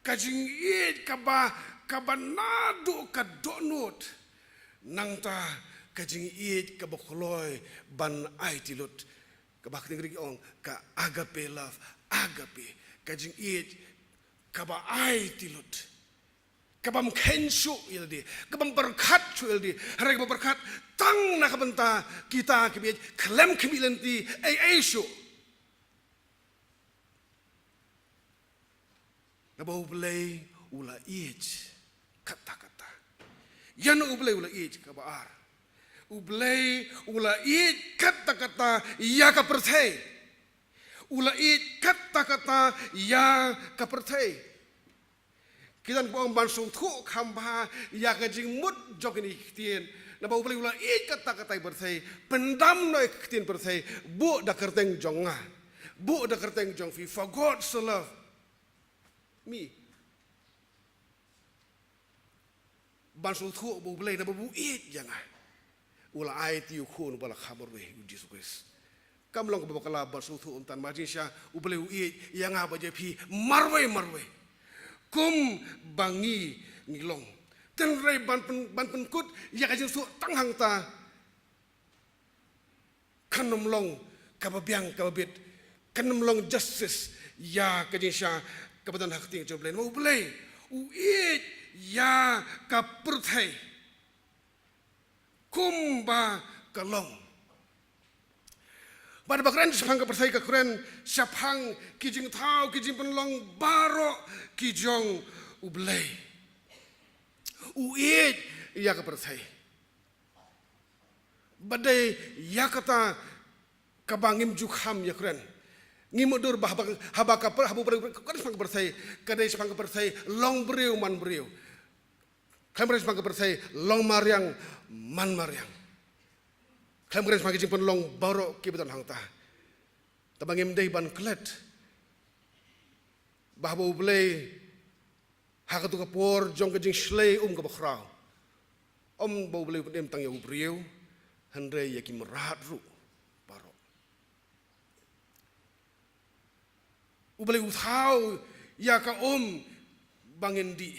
Ka jingïeit kaba, kaba naduh ka dohnud. Nangta ka jingïeit kaba kloi ban aiti lut. Kaba ha ka ktien Greek ong ka agape love, agape. Ka jingïeit kaba aiti lut, kabym kheiñ shuh ïa lade, kabym pyrkhat shuh ïa lade, hynrei kaba pyrkhat tang na ka bynta kita kiba ïeit, khlem khmih lynti ei ei shuh. Naba U Blei u la ïeit katta katta. Ïano U Blei u la ïeit? Kaba ar, U Blei u la ïeit katta katta ïa ka pyrthei. U la ïeit katta katta ïa ka pyrthei. Ki don kiba ong ban sngewthuh kham bha ïa ka jingmut jong kine ki ktien. Naba U Blei u la ïeit katta katta ïa ka pyrthei, pyndam noh ïa ka ktien pyrthei, buh da kyrteng jong nga, buh da kyrteng jong phi, for God so loved me. Ban sngewthuh ba U Blei naba u ïeit ïa nga, u la aiti u Khun uba la kha marwei, U Jisu Khrist. Kam long kaba bakla ban sngewthuh, ym tang ma jingshisha U Blei u ïeit ïa nga bad ïa phi marwei marwei, kumba ngi ngi long. Hynrei ban pyn, ban pynkut ïa ka jingsngewthuh tang hangta, kan ym long kaba biang kaba bit, kan ym long justice ïa ka jingshisha kaba don ha ka ktien jong U Blei. Namar U Blei u ïeit ïa ka pyrthei kumba ka long. Bad ba kren shaphang ka pyrthei, ka kren shaphang ki jingthaw, ki jingpynlong baroh ki jong U Blei. U ïeit ïa ka pyrthei. Bad dei ïa kata kaba ngim ju kham ïakren. Ngi mutdur ba haba, haba ka pyrthei, haba U Blei u kren shaphang ka pyrthei, ka dei shaphang ka pyrthei long briew man briew. Khlem kren shaphang ka pyrthei long mariang man mariang. Khlem kren shaphang ki jingpynlong baroh kiba don hangta. Te ba ngim dei ban klet ba haba U Blei ha kato ka por jong ka jingshlei um kaba khraw, ym ba U Blei u pynim tang ïa u briew, hynrei ïa ki mrad ruh baroh. U Blei u thaw ïa ka um ba ngin dih,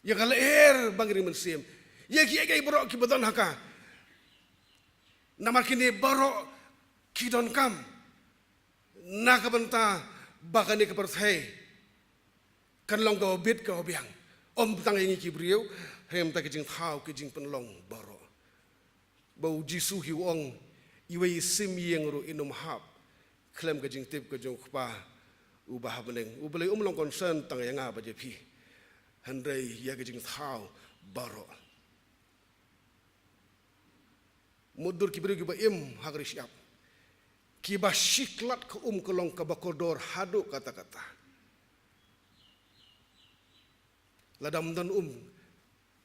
ïa ka lyer ba ngin ring mynsiem, ïa kiei kiei baroh kiba don ha ka. Namar kine baroh ki donkam na ka bynta ba kane ka pyrthei kan long kaba bit kaba biang, ym tang ïa ngi ki briew, hynrei mynta ki jingthaw, ki jingpynlong baroh. Ba U Jisu hi u ong, iwei i sim ïing ruh in ym hap khlem ka jingtip ka jong U Kpa uba ha bneng. U Blei um long concern tang ïa nga bad ïa phi, hynrei ïa ka jingthaw baroh. Mutdur ki briew kiba im ha ka ri shyiap, kiba shi klat ka um ka long kaba kordor haduh katta katta. Lada ym don um,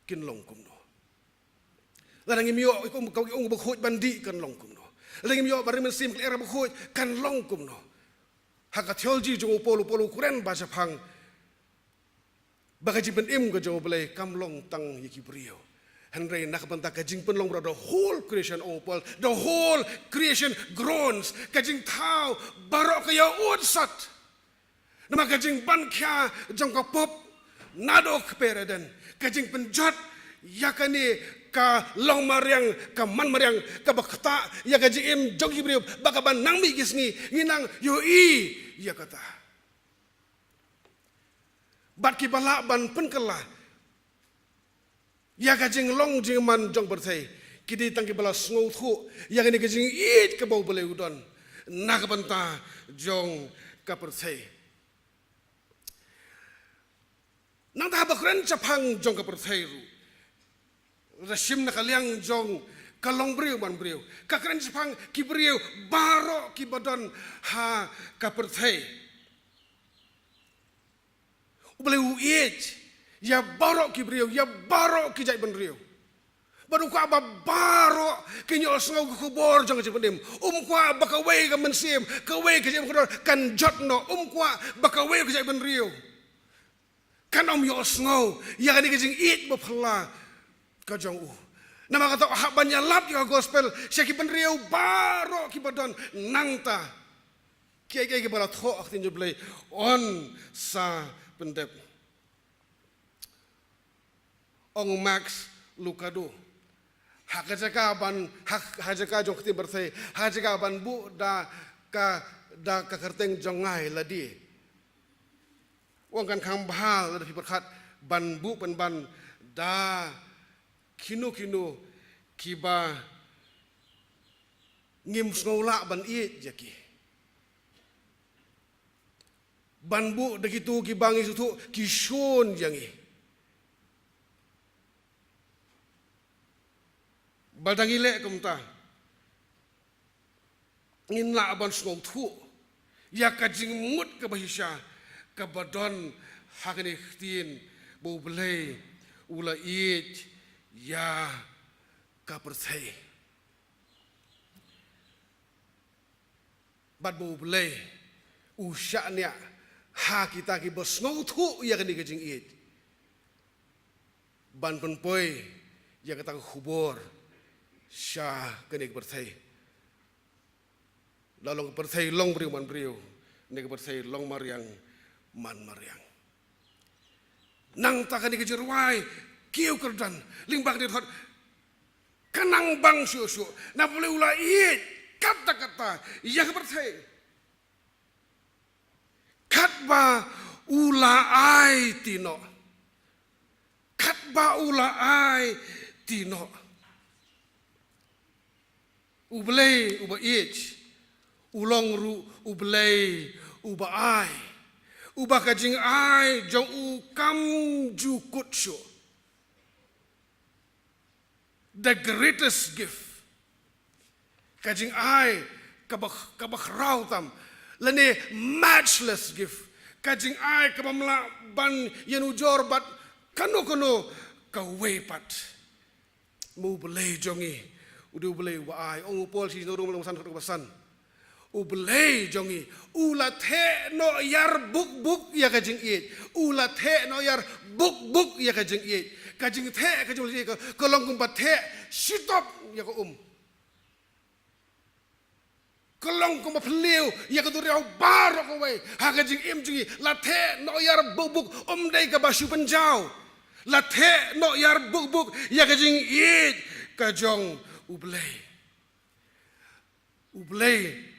kin long kumno? Lada ngim ïoh ka um, ka um kaba khuid ban dih, kan long kumno? Lada ngim ïoh ba ring mynsiem ka lyer kaba khuid, kan long kumno? Ha ka theology jong u Paul, u Paul u kren ba shaphang ba ka jingpynim ka jong U Blei kam long tang ïa ki briew, hynrei na ka bynta ka jingpynlong baroh, the whole creation, ong u Paul, the whole creation groans. Ka jingthaw baroh ka ïa ud sat. Namar ka jingban khia jong ka pop naduh kper Eden, ka jingpynjot ïa kane ka long mariang, ka man mariang, kaba ktah ïa ka jingim jong ki briew ba ka ban nang mih ki sngi, ngi nang ïohi ïa kata. Bad kiba lah ban pynkylla ïa ka jinglong jingman jong pyrthei, ki dei tang kiba la sngewthuh ïa kane ka jingïeit kaba U Blei u don na ka bynta jong ka pyrthei. Nangta haba kren shaphang jong ka pyrthei ruh, la shim na ka liang jong ka long briew man briew, ka kren shaphang ki briew baroh kiba don ha ka pyrthei. U Blei u ïeit ïa baroh ki briew, ïa baroh ki jaitbynriew. Bad u kwah ba baroh kin ïohsngew ka khubor jong ka jingpynim. Um kwah ba kawei ka mynsiem, kawei ka jingim kordor kan jot noh. Um kwah ba kawei ka jaitbynriew kan ym ïohsngew ïa kane ka jingïeit ba phylla ka jong u. Namar kata u hap ban ïalap ïa ka gospel sha ki bynriew baroh kiba don. Nangta kiei kiei kiba la thoh ha ka ktien jong U Blei yn sa pyndep. Ong Max Lucado, ha ka jaka ban, ha, ha jaka jong ka ktien pyrthei, ha ka jaka ban buh da ka, da ka kyrteng jong nga ïa lade, U ong kan kham bha lada phi pyrkhat ban buh pynban da kino kino kiba ngim sngew lah ban ïeit ïa ki. Ban buh da kito kiba ngi sngewthuh ki shun ïa ngi. Ba da ngi leh kumta, ngin lah ban sngewthuh ïa ka jingmut kaba shisha kaba don ha kane ka ktien ba U Blei u la ïeit ïa ka pyrthei. Bad ba U Blei u shaniah ha kita kiba sngewthuh ïa kane ka jingïeit ban pynpoi ïa kata ka khubor sha kane ka pyrthei. La long ka pyrthei long briew man briew, ne ka pyrthei long mariang man mariang. Nangta kane ka jingrwai kiew kyrdan lyngba kane ka dkhot ka nang bang shuh shuh, na U Blei u la ïeit katta katta ïa ka pyrthei. Katba u la aiti noh. Katba u la aiti noh. U Blei uba ïeit u long ruh U Blei uba ai, uba ka jingai jong u kam ju kut shuh. The greatest gift. Ka jingai kaba, kaba khraw tam, lane matchless gift. Ka jingai kaba ym lah ban ïanujor bad kano kano kawei pat. Ma U Blei jong ngi u dei U Blei uba ai. Ong u Paul sha ki Rom lynnong ba san, kaba san. U Blei jong ngi u la theh noh ïar buk buk ïa ka jingïeit. U la theh noh ïar buk buk ïa ka jingïeit. Ka jingtheh ka jong U Blei ka, ka long kumba theh shitop ïa ka um. Ka long kumba phylliew ïa ka duriaw baroh kawei. Ha ka jingim jong ngi la theh noh ïar buk buk, ym dei kaba shu pynjaw. La theh noh ïar buk buk ïa ka jingïeit ka jong U Blei. U Blei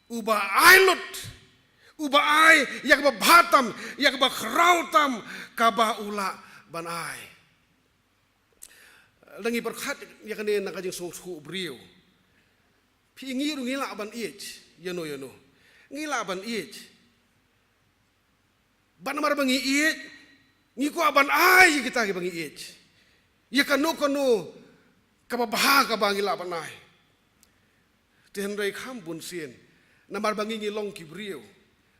uba ai lut, uba ai ïa kaba bha tam, ïa kaba khraw tam kaba u lah ban ai. Lada ngi pyrkhat ïa kane na ka jingsngewthuh briew, phi, ngi ruh ngi lah ban ïeit ïano ïano. Ngi lah ban ïeit. Bad namar ba ngi ïeit, ngi kwah ban ai ïa kita kiba ngi ïeit ïa kano kano kaba bha kaba ngi lah ban ai. Te hynrei kham bun sien, namar ba ngi ngi long ki briew,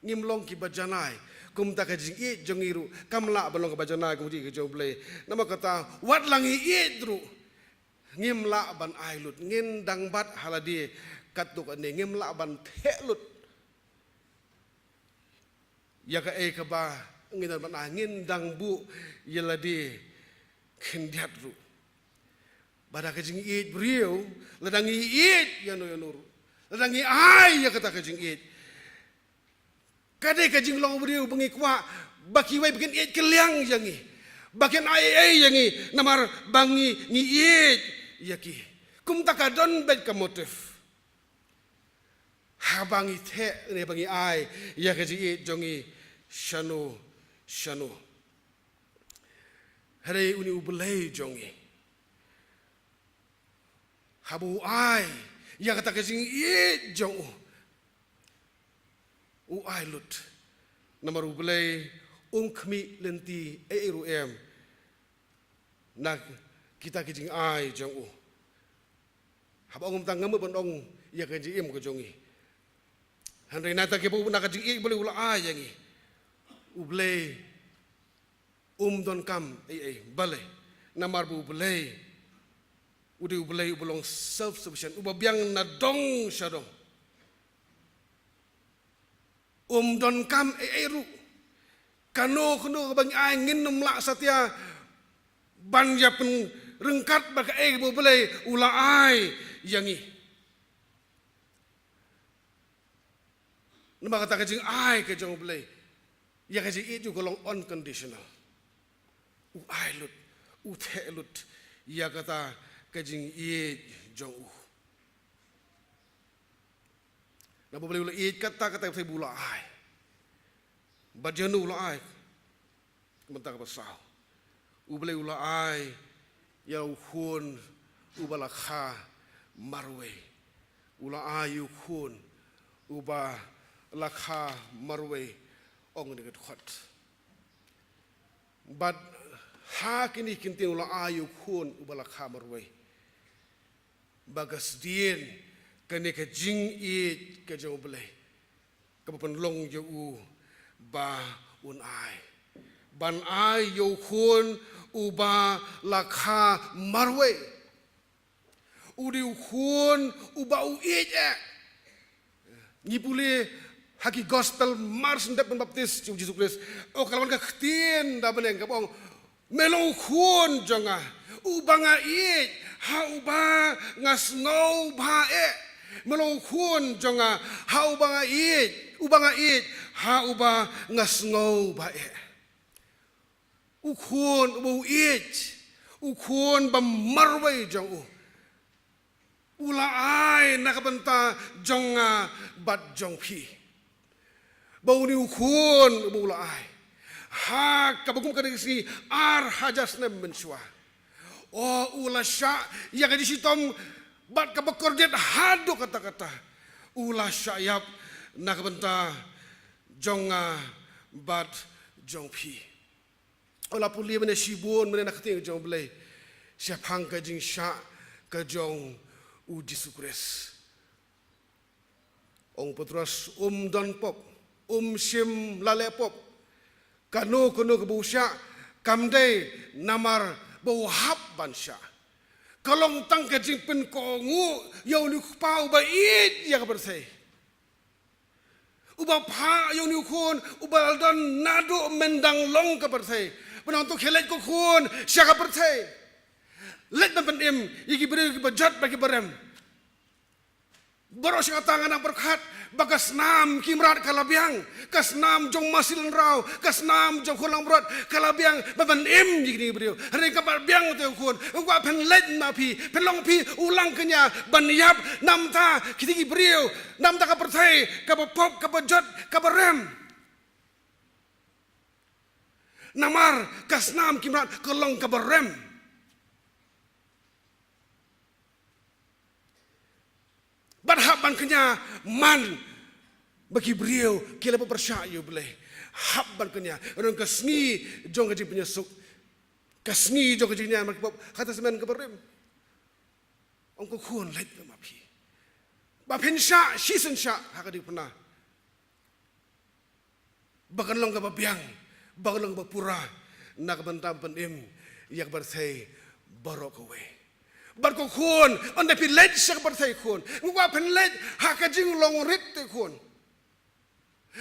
ngim long kiba janai, kumta ka jingïeit jong ngi ruh kam lah ban long kaba janai kum ka jingïeit ka jong U Blei. Namar kata wat la ngi ïeit ruh ngim lah ban ai lut, ngin dang bat ha lade katto katne, ngim lah ban theh lut ïa kaei kaba ngin don ban ai, ngin dang buh ïa lade khyndiat ruh. Bad ha ka jingïeit briew, lada ngi ïeit ïano ïano ruh, lada ngi ai ïa kata ka jingïeit, ka dei ka jinglong briew ba ngi kwah ba kiwei ba kin ïeit kylliang ïa ngi, ba kin ai ei ei ïa ngi namar ba ngi, ngi ïeit ïa ki. Kumta ka don beit ka motive haba ngi theh ne ba ngi ai ïa ka jingïeit jong ngi shano shano. Hynrei une U Blei jong ngi, haba u ai ïa kata ka jingïeit jong u, u ai lut. Namar U Blei um khmih lynti ei ei ruh em na kita ki jingai jong u. Haba ong kumta ngam mut ban ong ïa ka jingim ka jong ngi. Hynrei na kata ka por na ka jingïeit U Blei u la ai ïa ngi, U Blei um donkam ei ei, balei? Namar ba U Blei u dei U Blei uba long self sufficient, uba biang na dong sha dong. Um donkam ei ei ruh. Kano kano kaba ngi ai ngin ym lah satia ban ïa pynryngkat bad kaei kaba U Blei u la ai ïa ngi. Namar kata ka jingai ka jong U Blei ïa ka jingïeit jong u ka long unconditional. U ai lut, u theh lut ïa kata ka jingïeit jong u. Namar U Blei u la ïeit katta katta, U Blei u la ai. Bad ïano u la ai? Mynta kaba saw, U Blei u la ai ïa u khun uba la kha marwei. U la ai ïa u khun uba la kha marwei, ong ïa ka dkhot. Bad ha kine ki ktien u la ai ïa u khun uba la kha marwei, ba ka sdien kane ka jingïeit ka jong U Blei kaba pynlong ïa u ba un ai, ban ai ïa u khun uba la kha marwei. U dei u khun uba u ïeit eh. Ngi pule ha ki gospel mar shen dep ban baptis jong U Jisu Khrist, u ka la wan ka ktien da bneng kaba ong, me long u khun jong nga, uba nga ïeit, ha uba nga sngewbha eh. Me long u khun jong nga, ha uba nga ïeit, uba nga ïeit, ha uba nga sngewbha eh. U khun uba u ïeit, u khun ba marwei jong u, u la ai na ka bynta jong nga bad jong phi. Ba une u khun uba u la ai, ha kaba kum kane ka sngi ar hajar snem mynshuwa, o, u la shah ïa ka jingshitom bad kaba kordit haduh katta katta. U la shah ïap na ka bynta jong nga bad jong phi. U la pule mynne shibun mynne na ka ktien jong U Blei shaphang ka jingshah ka jong U Jisu Khrist. Ong Petros, um don pop, um shym la leh pop. Kano kano kaba u shah kam dei namar ba u hap ban shah. Ka long tang ka jingpynkohnguh ïa une u kpa uba ïeit ïa ka pyrthei, uba phah ïa une u khun uba la don naduh myndang long ka pyrthei, ban ong to khie leit ko khun sha ka pyrthei. Leit ban pynim ïa ki briew kiba jot bad kiba rem. Baroh shi katta nga nang pyrkhat ba ka snam ki mrad ka la biang, ka snam jong masi lynrau, ka snam jong khun langbrot ka la biang ban pynim ïa kine ki briew. Hynrei kam pat biang te u khun. Nga kwah phin leit ma phi, phin long phi u lang kñia ban ïap namar kine ki briew, namar ka pyrthei kaba pop, kaba jot, kaba rem. Namar ka snam ki mrad ka long kaba rem. Bad hap ban kñia man ba ki briew ki la pyrshah ïa U Blei. Hap ban kñia. Ruh ka sngi jong ka jingpynïasuk, ka sngi jong ka jingkñia man ki pop, ha ka testament kaba rim. Ong ko khun, leit ma phi, ba phin shah shisien shah ha ka diengphna. Ba kan long kaba biang, ba kan long kaba pura na ka bynta ban pynim ïa ka pyrthei baroh kawei. Bad ko khun, ynda phi leit sha ka pyrthei khun, nga kwah phin leit ha ka jinglong rit te khun.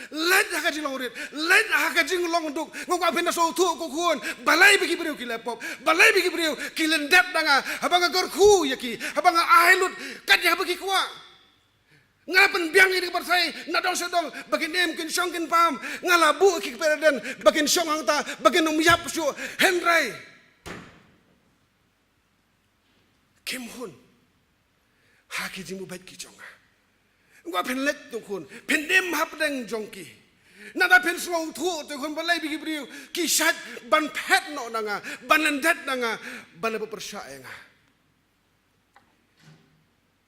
Leit ha ka jinglong rit, leit ha ka jinglong duk. Nga kwah phin da sngewthuh ko khun, balei ba ki briew ki leh pop, balei ba ki briew ki lyndet na nga haba nga kyrkhu ïa ki, haba nga ai lut kat ïa kaba ki kwah. Nga la pynbiang ïa ka pyrthei na dong sha dong ba kin im, kin shong, kin pam. Nga la buh ïa ki kper ïaden ba kin shong hangta, ba kin ym ïap shuh. Hynrei kim hun ha ki jingmut beit ki jong nga. Nga kwah phin leit te khun, phin im hapdeng jong ki. Nangta phin sngewthuh te khun balei ba ki briew ki shait ban phet noh na nga, ban lyndet na nga, ban leh ba pyrshah ïa nga.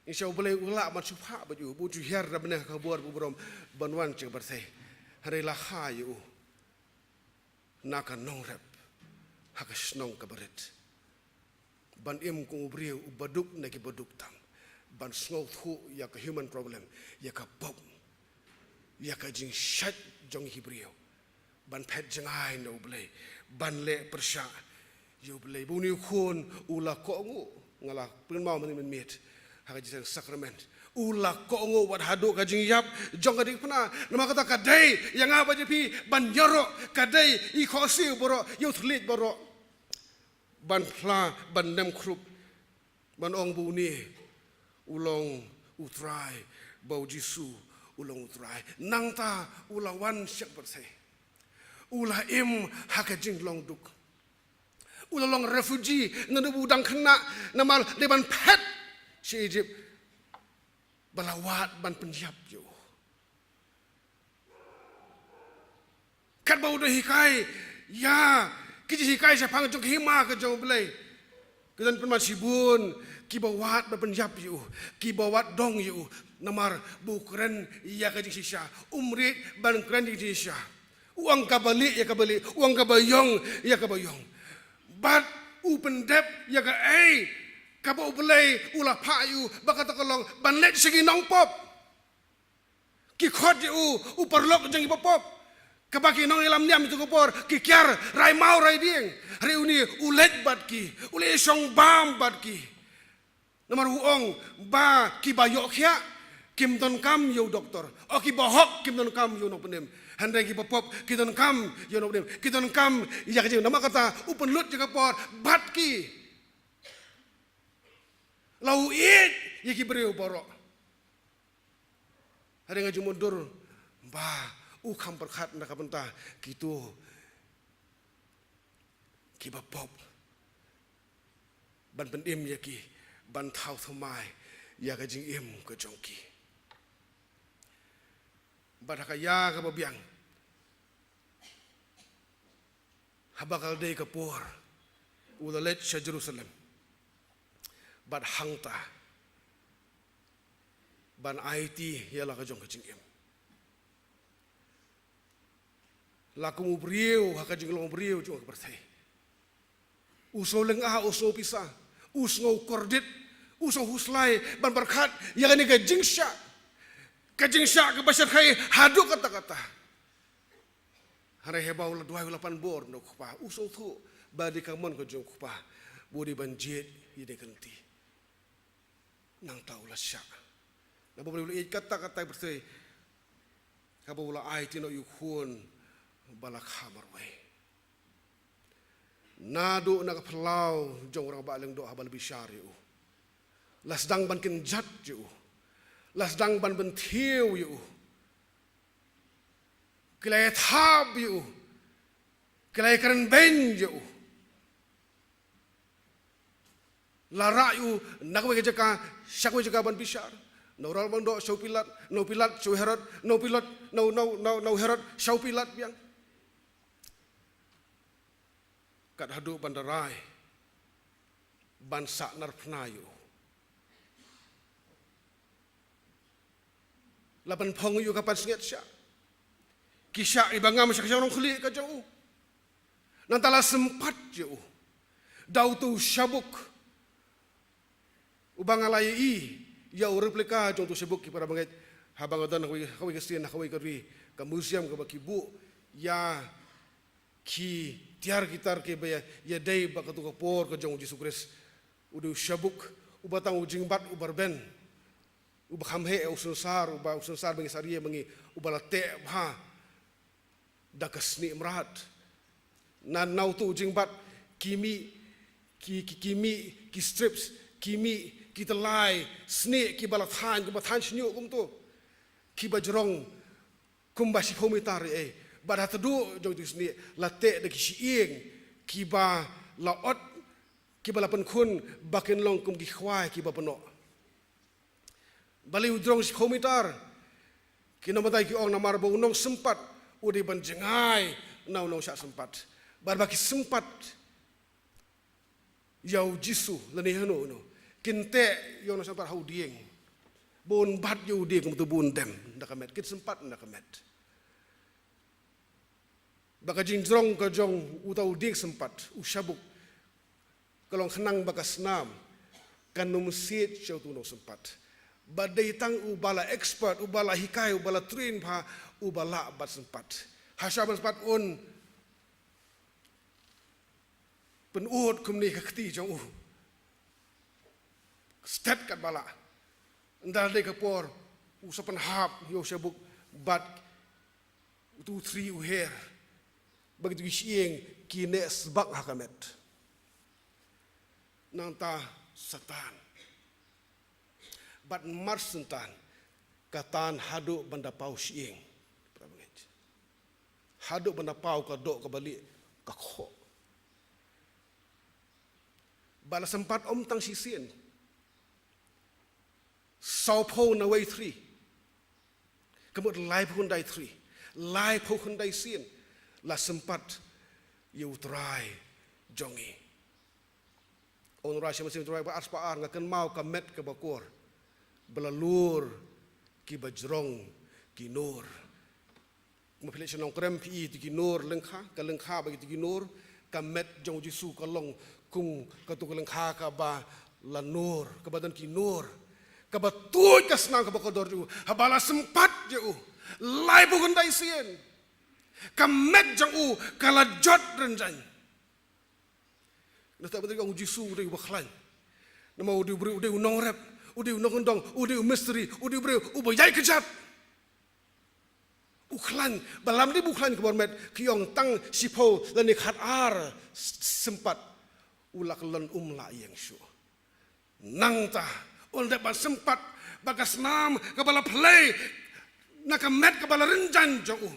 Ngi sha U Blei u lah ban shu phah bad u, u ju hiar da bneng ha ka bor ba u burom ban wan sha ka pyrthei. Hynrei la kha ïa u na ka nongrep ha ka shnong kaba rit, ban im kum u briew uba duk na ki baduk tam, ban sngewthuh ïa ka human problem, ïa ka pop, ïa ka jingshait jong ki briew, ban phet jngai na U Blei, ban leh pyrshah ïa U Blei. Ba une u khun u la kohnguh, nga la pynmaw mynmiet mynmiet ha ka jingïaseng sakrament. U la kohnguh wat haduh ka jingïap jong ka diengphna. Namar kata ka dei ïa nga bad ïa phi ban ïaroh, ka dei i khohsiew baroh, ïa u thylliej baroh, ban phla, ban dem khrup, ban ong ba une u long U Trai, ba U Jisu u long U Trai. Nangta u la wan sha ka pyrthei, u la im ha ka jinglong duk. U la long refugee naduh ba u dang khynnah, namar dei ban phet sha Egypt ba la wad ban pynïap ïa u. Katba u dang hikai Ïa ki jinghikai shaphang jong ka hima ka jong U Blei. Ka don pynban shibun kiba wad ban pynïap ïa u, kiba wad dong ïa u. Namar ba u kren ïa ka jingshisha, um rit ban kren ïa ka jingshisha. U ong kaba lieh ïa kaba lieh, u ong kaba ïong ïa kaba ïong. Bad u pyndep ïa kaei kaba U Blei u la phah ïa u, ba kata ka long ban leit sha ki nongpop. Ki khot ïa u, u paralok jong ki bapop. Kaba ki nongïalam niam ïa tu ka por ki kiar rai maw rai dieng. Hynrei une u leit bad ki, u leit shong bam bad ki. Namar u ong ba kiba ïoh khiah kim donkam ïa u doktor, o kiba hok kim donkam ïa u nongpynim. Hynrei ki bapop ki donkam ïa u nongpynim, ki donkam ïa ka jingim. Namar kata u pynlut ïa ka por bad ki. La u ïeit ïa ki briew baroh. Hynrei nga ju mutdur ba u kham pyrkhat na ka bynta kito kiba pop, ban pynim ïa ki, ban thaw thymmai ïa ka jingim ka jong ki. Bad ha ka ïa kaba biang, haba ka la dei ka por, u la leit sha Jerusalem. Bad hangta ban aiti ïa la ka jong ka jingim. La kum u briew ha ka jinglong briew jong ka pyrthei. U sngew lynga, u sngew pisa, u sngew kordit, u sngew khuslai ban pyrkhat ïa kane ka jingshah. Ka jingshah kaba shyrkhei haduh katta katta. Hynrei haba u la duwai, u la pan bor na u Kpa, u sngewthuh ba dei ka mon ka jong u Kpa ba u dei ban jied ïa kane ka lynti. Nangta u la shah. Naba u la ïeit katta katta ka pyrthei, kaba u la aiti noh ïa u Khun ba la kha marwei. Naduh na ka phyllaw jong u Rangbah Lyngdoh haba la bishar ïa u, la sdang ban kynjat ïa u, la sdang ban bynthiew ïa u. Ki la ïathap ïa u, ki la ïakren beiñ ïa u. La rah ïa u na kawei ka jaka sha kawei ka jaka ban bishar. Na u Rangbah Lyngdoh sha u Pilat, na u Pilat sha u Herod, na u Pilat, na u, na u, na u, na u Herod sha u Pilat biang. Kat haduh ban da rai ban sah narphna ïa u. La pynphong ïa u ka pansngiat shah. Ki shah iba ngam sha ka shnong khlieh ka jong u. Nangta la sympat ïa u da uto u shabuk uba nga la ïohi ïa u replika jong uto u shabuk, ki para bangeit. Haba nga don ha kawei, ha kawei ka sien, ha kawei ka ri, ka museum kaba ki buh ïa ki tiar ki tar kiba ïa, ïadei bad kato ka por ka jong u Jisu Khrist. U dei u shabuk uba tang u jingbat uba rben, uba kham heh ïa u synsar, uba u synsar ba ngi saria ma ngi, uba la teh bha da ka snieh mrad. Na, na uto u jingbat ki mih, ki, ki, ki mih, ki strips, ki mih, ki tylli snieh kiba la thaiñ, kiba thaiñ shñiuh kumto, kiba jrong kumba shiphew mitar ei ei. Bad ha tduh jong uto u snieh la teh da ki shyieng kiba la ot, kiba la pynkhun ba kin long kum ki khwai kiba pynnoh. Balei u jrong shiphew mitar? Ki nongbatai ki ong namar ba u nongsympat u dei ban jngai na u nongshah sympat. Bad ba ki sympat ïa u Jisu lane hano hano, kin teh ïa u nongshah sympat ha u dieng. Ba un bat ïa u dieng kumto ba un dem na ka met, kin sympat na ka met. Ba ka jingjrong ka jong uta u dieng sympat, u shabuk, ka long khnang ba ka snam kan ym siej sha uto u nongsympat. Ba dei tang uba la expert, uba la hikai, uba la train bha, uba lah bat sympat. Hashwa ban sympat un pynud kumne ka kti jong u. Stet katba lah. Ynda la dei ka por, u sa pynhap ïa u shabuk bad uto u thri u her. Bad kito ki shyieng ki neh sbak ha ka met. Nangta sa tan. Bad mar shen tan, ka tan haduh ban da paw shyieng. Haduh ban da paw ka doh kaba lieh, ka khoh. Ba la sympat ym tang shisien. Sawphew na wei thri. Ka mut laiphew khyndai thri, laiphew khyndai sien la sympat ïa U Trai jong ngi. Ong Trai sha mynsiem Trai ba ar spah ar, nga kynmaw ka met kaba kor ba la lur ki ba jrong ki nur. Ma phi leit sha Nongkrem phi i tu ki nur lyngkha, ka lyngkha ba ki tu ki nur, ka met jong U Jisu ka long kum ka tu ka lyngkha kaba la nur, kaba don ki nur, kaba tuid ka snam kaba kordor jong u, haba la sympat jong u laiphew khyndai sien. Ka met jong u ka la jot rynjang. Nangta ba U Jisu u dei uba khlaiñ. Namar u dei u briew, u dei u nongrep, u dei u nongkyndong, u dei u mistri, u dei u briew uba ïaid kjat. U khlaiñ, ba lam dei ba u khlaiñ ka bor met, ki ong tang shiphew lane khatar sympat u la kyllon, um lah ïeng shuh. Nangta un dep ban sympat bad ka snam kaba la phlei na ka met kaba la rynjang jong u.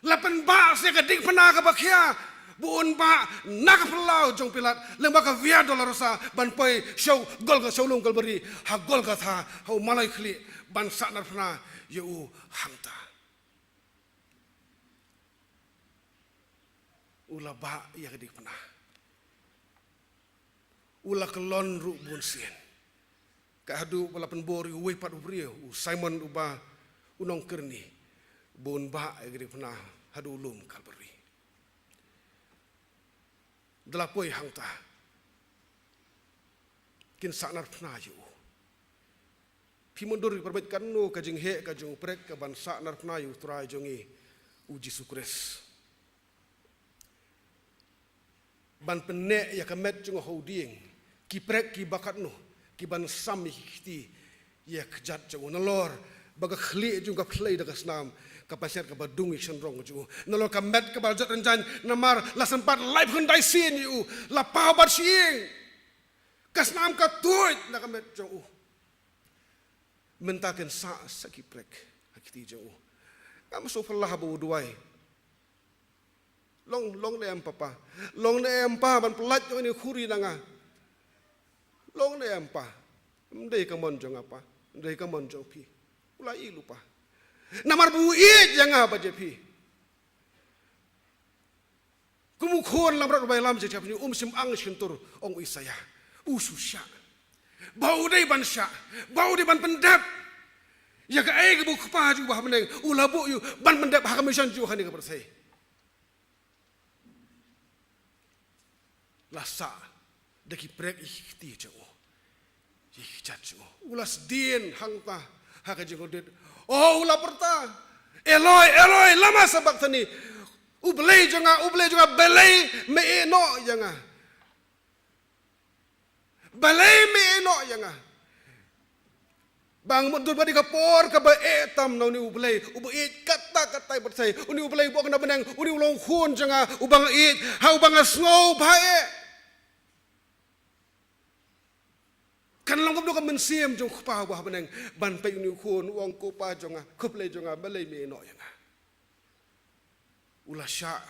La pynbah sa ka diengphna kaba khia ba un bah na ka phyllaw jong Pilat lyngba ka Via Dolorosa ban poi sha Golgotha, sha u lum Kalbari, ha Golgotha, ha u malai khlieh, ban sahnarphna ïa u hangta. U la bah ïa ka diengphna. U la kyllon ruh bun sien. Ka haduh ba la pynbor ïa uwei pat u briew, u Simon uba u nongkyrni, ba un bah ïa ka diengphna haduh u lum Kalbari. Da la poi hangta kin sahnarphna ïa u. Phi mutdur ki parabangeit, katno ka jingheh ka jong u prek ka ban sahnarphna ïa U Trai jong ngi U Jisu Khrist. Ban pynneh ïa ka met jong u ha u dieng, ki prek kiba katno ki ban sam ïa ki kti ïa ka kjat jong u, nalor ba ka khlieh jong u ka phlei da ka snam, ka pasher kaba dung ïa ka shynrong jong u, nalor ka met kaba la jot rynjang namar la sympat laiphew khyndai sien ïa u, la paw bad shyieng. Ka snam ka tuid na ka met jong u. Mynta kin sah sa ki prek ha ki kti jong u. Ngam sngewphylla ba u duwai. Long, long ne em papa. Long ne em pa ban pyllait ïa une u khuri na nga. Long ne em pa. Ym dei ka mon jong nga pa. Ym dei ka mon jong phi. U la ïeh lypa. Namar ba u ïeit ïa nga bad ïa phi. Kum u khun lamrat uba ïalam jingsheptieng, um shym ang shyntur, ong u Isaïah. U shu shah. Ba u dei ban shah. Ba u dei ban pyndep ïa kaei kaba u Kpa jong u ba ha bneng u la buh ïa u ban pyndep ha ka mission jong u ha kane ka pyrthei. La sah da ki prek ïa ki kti jong u, ïa ki kjat jong u. U la sdien hangta ha ka jingkordit. Oh, u la pyrta, Eloi, Eloi, lama sabakthani? U Blei jong nga, U Blei jong nga, balei me ïehnoh ïa nga? Balei me ïehnoh ïa nga? Ba nga mutdur ba dei ka por kaba eh tam na une U Blei uba ïeit katta katta ïa ka pyrthei, une U Blei uba ong na bneng, une u long khun jong nga uba nga ïeit, ha uba nga sngewbha eh. Kan long kumno ka mynsiem jong u Kpa uba ha bneng ban peit une u khun, u ong, ko Pa jong nga, ko Blei jong nga, balei me ïehnoh ïa nga? U la shah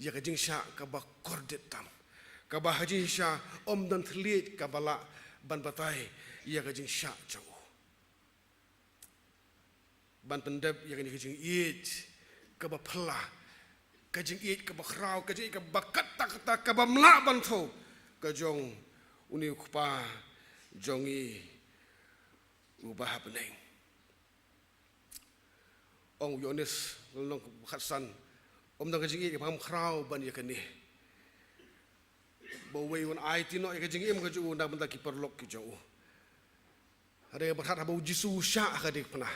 ïa ka jingshah kaba kordit tam, kaba ha jingshisha ym don thylliej kaba lah ban batai ïa ka jingshah jong u. Ban pyndep ïa kane ka jingïeit kaba phylla, ka jingïeit kaba khraw, ka jingïeit kaba katta katta, kaba ym lah ban thew, ka jong une u Kpa jong ngi uba ha bneng. Ong u Ïoannis lynnong kaba khatsan, ym don ka jingïeit kaba kham khraw ban ïa kane, ba uwei un aiti noh ïa ka jingim ka jong u na ka bynta ki paralok ki jong u. Hynrei ba khat haba u Jisu u shah ha ka diengphna,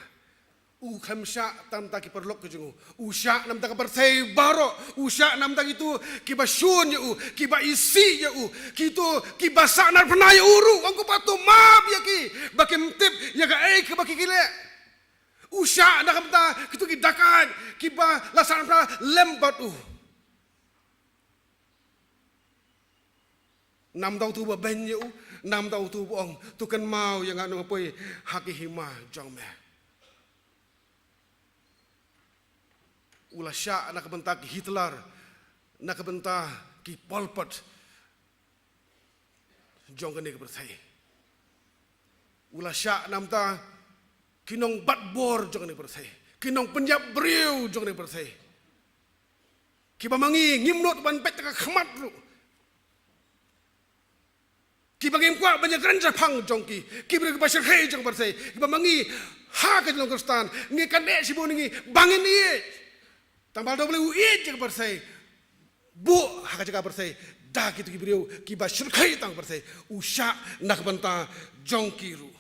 u khlem shah tang na bynta ki paralok ki jong u, u shah na ka bynta ka pyrthei baroh, u shah na ka bynta kito kiba shun ïa u, kiba isih ïa u, kito kiba sahnarphna ïa u ruh. Ong, ko Pa, to map ïa ki ba kim tip ïa kaei kaba ki ki leh. U shah na ka bynta kito ki dakaid kiba la sahnarphna lem bad u. Namar uto uba beiñ ïa u, namar uto uba ong, to kynmaw ïa nga haba nga poi ha ka hima jong me. U la shah na ka bynta ki Hitler, na ka bynta ki Pol Pot jong kane ka pyrthei. U la shah na ka bynta ki nongbat bor jong kane ka pyrthei, ki nongpynïap briew jong kane ka pyrthei. Kiba ma ngi ngim nud ban peit da ka khmat ruh. Kiba ngim kwah ban ïakren shaphang jong ki, ki briew kiba shyrkhei jong ka pyrthei, kiba ma ngi ha ka jinglong Khristan ngi kane shibun ngi ba ngin ïeit. Tang ba U Blei u ïeit ïa ka pyrthei, buh ha ka jaka pyrthei da kito ki briew kiba shyrkhei tang pyrthei, u shah na ka bynta jong ki ruh,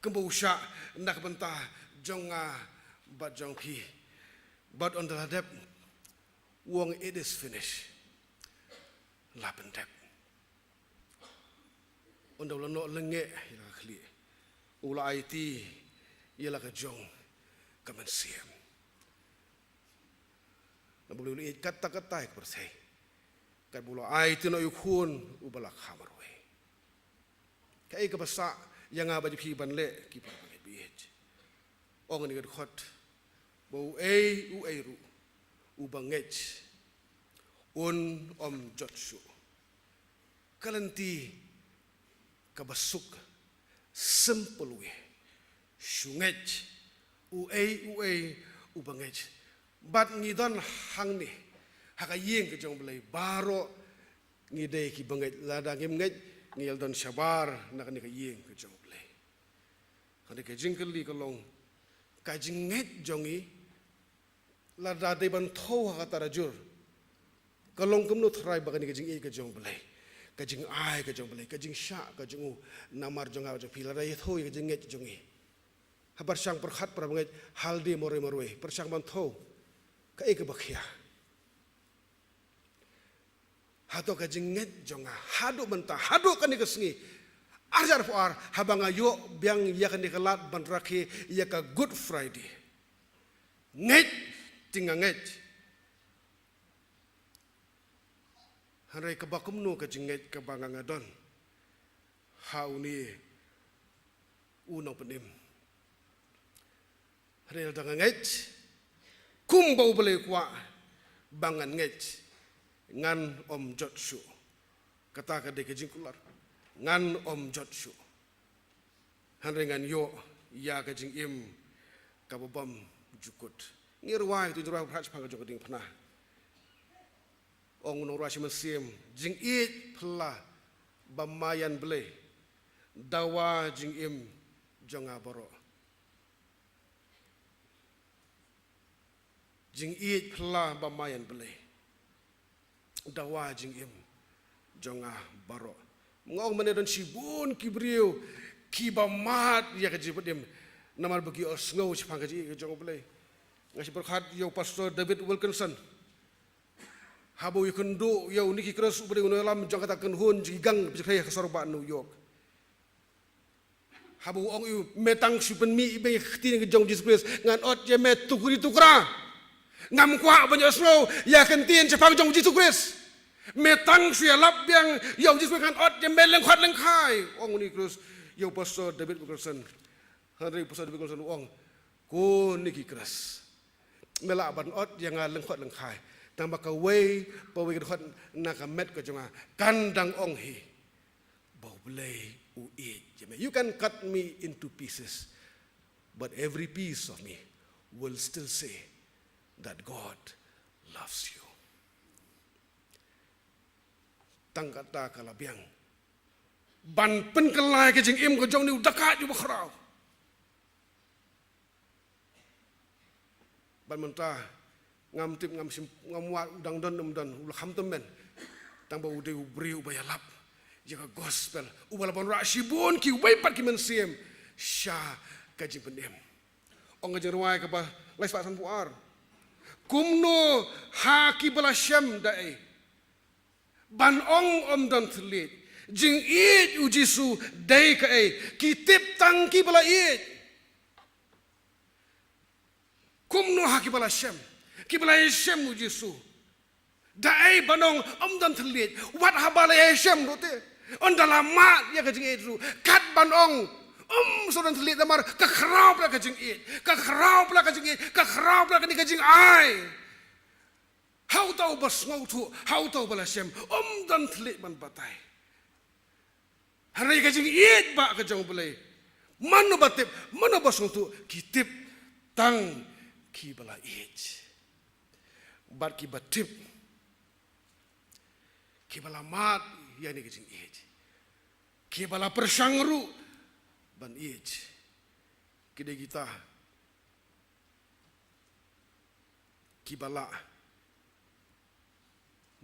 kumba u shah na ka bynta jong nga bad jong phi. Bad ynda la dep, u ong, "It is finished." La pyndep. Ynda u la noh lyngngoh ïa la ka khlieh, u la aiti ïa la ka jong ka mynsiem. Namar ba u la ïeit katta katta ïa ka pyrthei, katba u la aiti noh ïa u Khun uba la kha marwei. Kaei kaba sah ïa nga bad ïa phi ban leh, ki para bangeit ba ïeit? Ong kane ka dkhot ba uei uei ruh uba ngeit un ym jot shuh. Ka lynti kaba suk, simple way, shu ngeit uei uei uba ngeit. Bad ngi don hangne ha ka ïing ka jong U Blei baroh, ngi dei kiba ngeit. Lada ngim ngeit, ngi la don shabar na kane ka ïing ka jong U Blei. Kane ka jingkylli ka long, ka jingngeit jong ngi, lada dei ban thew ha ka tarajur, ka long kumno tharai ba kane ka jingïeit ka jong U Blei, ka jingai ka jong U Blei, ka jingshah ka jong u namar jong nga jong phi, lada ïa thew ïa ka jingngeit jong ngi ha pyrshang pyrkhat para bangeit, ha lade marwei marwei, pyrshang ban thew, kaei kaba khia? Hato ka jingngeit jong nga haduh mynta, haduh kane ka sngi ar hajar arphew ar, haba nga ïoh biang ïa kane ka lad ban rakhe ïa ka Good Friday, ngeit te nga ngeit. Hynrei kaba kumno ka jingngeit kaba nga nga don ha une u nongpynim? Hynrei lada nga ngeit kumba U Blei u kwah ba ngan ngeit, ngan ym jot shuh. Kata ka dei ka jingkular, ngan ym jot shuh. Hynrei ngan ïoh ïa ka jingim kaba bymjukut. Ngi rwai, to ngi rwai, pyrkhat shaphang ka jong ka diengphna. Ong u nongrwai shi mynsiem, jingïeit phylla ba maïan Blei, dawa jingim jong nga baroh. Jingïeit phylla ba maïan Blei, dawa jingim jong nga baroh. Nga ong mynne don shibun ki briew kiba mad ïa ka jingpynim namar ba ki ïohsngew shaphang ka jingïeit ka jong U Blei. Nga shu pyrkhat ïa u Pastor David Wilkerson. Haba u ïakynduh ïa u Nicky Cruz, u briew u nongïalam jong kata ka kynhun jingïalang ba jingkyrhai ha ka sor bah New York. Haba u ong ïa u, me tang shu pynmih ïa ka ktien ka jong u Jisu Khrist, ngan ot ïa me tukri tukra. Ngam kwah ban ïohsngew ïa ka ktien shaphang jong u Jisu Khrist. Me tang shu ïalap biang ïa u Jisu Khrist, ngan ot ïa me lyngkhot lyngkhai, ong u Nicky Cruz ïa u Pastor David Wilkerson. Hynrei u Pastor David Wilkerson u ong, ko Nicky Cruz, me lah ban ot ïa nga lyngkhot lyngkhai, tang ba kawei pa kawei ka dkhot na ka met ka jong nga kan dang ong hi ba U Blei u ïeit ïa me. You can cut me into pieces, but every piece of me will still say that God loves you. Tang kata ka la biang ban pynkylla ïa ka jingim ka jong une u dakaid uba khraw. Bad mynta ngam tip, ngam shym, ngam wad u dang don ne ym don, u la kham tymmen. Tang ba u dei u briew uba ïalap ïa ka gospel, uba la ban rah shibun kiwei pat ki mynsiem sha ka jingpynim. Ong ka jingrwai kaba lai spah sanphew ar, kumno ha kiba la shem da ei ban ong ym don thylliej? Jingïeit u Jisu dei kaei? Ki tip tang kiba la ïeit. Kumno ha kiba la shem, kiba la ïashem u Jisu, da ei ban ong ym don thylliej? Wat haba la ïashem ruh te, ynda la mad ïa ka jingïeit ruh, kat ban ong ym shu don thylliej, namar ka khraw palat ka jingïeit, ka khraw palat ka jingïeit, ka khraw palat kane ka jingai. Ha uta uba sngewthuh, ha uta uba la shem, ym don thylliej ban batai. Hynrei ka jingïeit bah ka jong U Blei, mano ba tip, mano ba sngewthuh? Ki tip tang kiba la ïeit. Bad kiba tip Kiba la mad ïa kane ka jingïeit, kiba la pyrshang ruh ban ïeit, ki dei kita kiba lah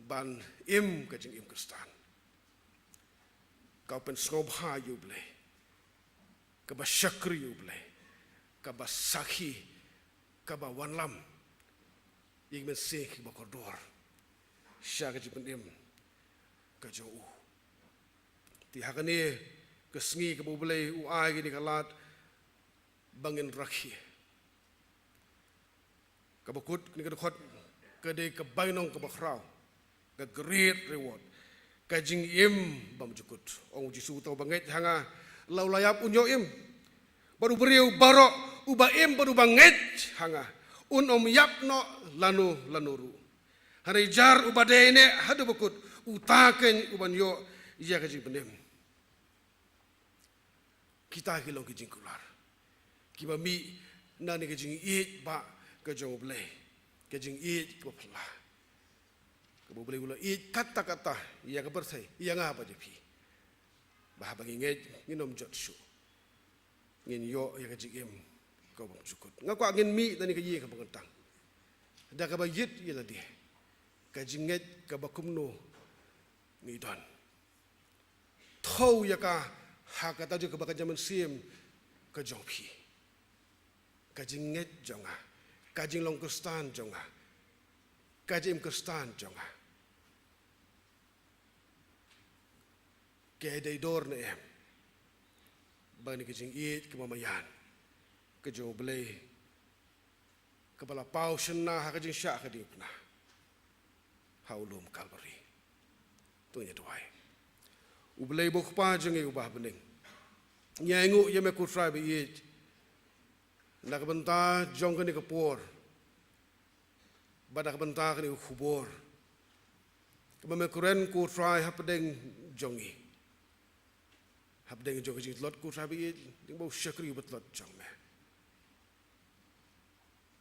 ban im ka jingim Khristan kaba pynsngewbha ïa U Blei, kaba shakri ïa U Blei, kaba sakhi, kaba wanlam ïa ki mynsiem kiba kordor sha ka jingpynim ka jong U. Te ha kane ka sngi kaba U Blei u ai kane ka lad ba ngin rakhe, kaba kut kane ka dkhot ka dei ka bainong kaba khraw, ka great reward, ka jingim bymjukut. Ong U Jisu, uta uba ngeit ha nga, la u la ïap un ïoh im. Bad u briew baroh uba im bad uba ngeit ha nga, un ym ïap noh lano lano ruh. Hynrei jar uba dei ne haduh ba kut, uta keiñ u ban ïoh ïa ka jingpynim. Kita ki long ki jingkular kiba mih na kane ka jingïeit ba ka jong U Blei, ka jingïeit kaba phylla, kaba U Blei u la ïeit katta katta ïa ka pyrthei, ïa nga bad ïa phi, ba haba ngi ngeit ngin ym jot shuh, ngin ïoh ïa ka jingim kaba bymjukut. Nga kwah ngin mih na kane ka ïing kaba kyntang da kaba ïit ïa lade, ka jingngeit kaba kumno ngi don. Thew ïa ka ha kata jong kaba ka jingmynsiem ka jong phi, ka jingngeit jong nga, ka jinglong Khristan jong nga, ka jingim Khristan jong nga. Ka dei dor ne em ba kane ka jingïeit kaba maïan ka jong U Blei, kaba la paw shynna ha ka jingshah ka diengphna ha u lum Kalbari. To ngin ïa duwai. U Blei ba u Kpa jong ngi uba ha bneng, ngi ainguh ïa me ko Trai ba ïeit, na ka bynta jong kane ka por bad na ka bynta kane ka khubor kaba me kren ko Trai hapdeng jong ngi, hapdeng jong ka jingtlot ko Trai ba ïeit, dei ba u shakri uba tlot jong me.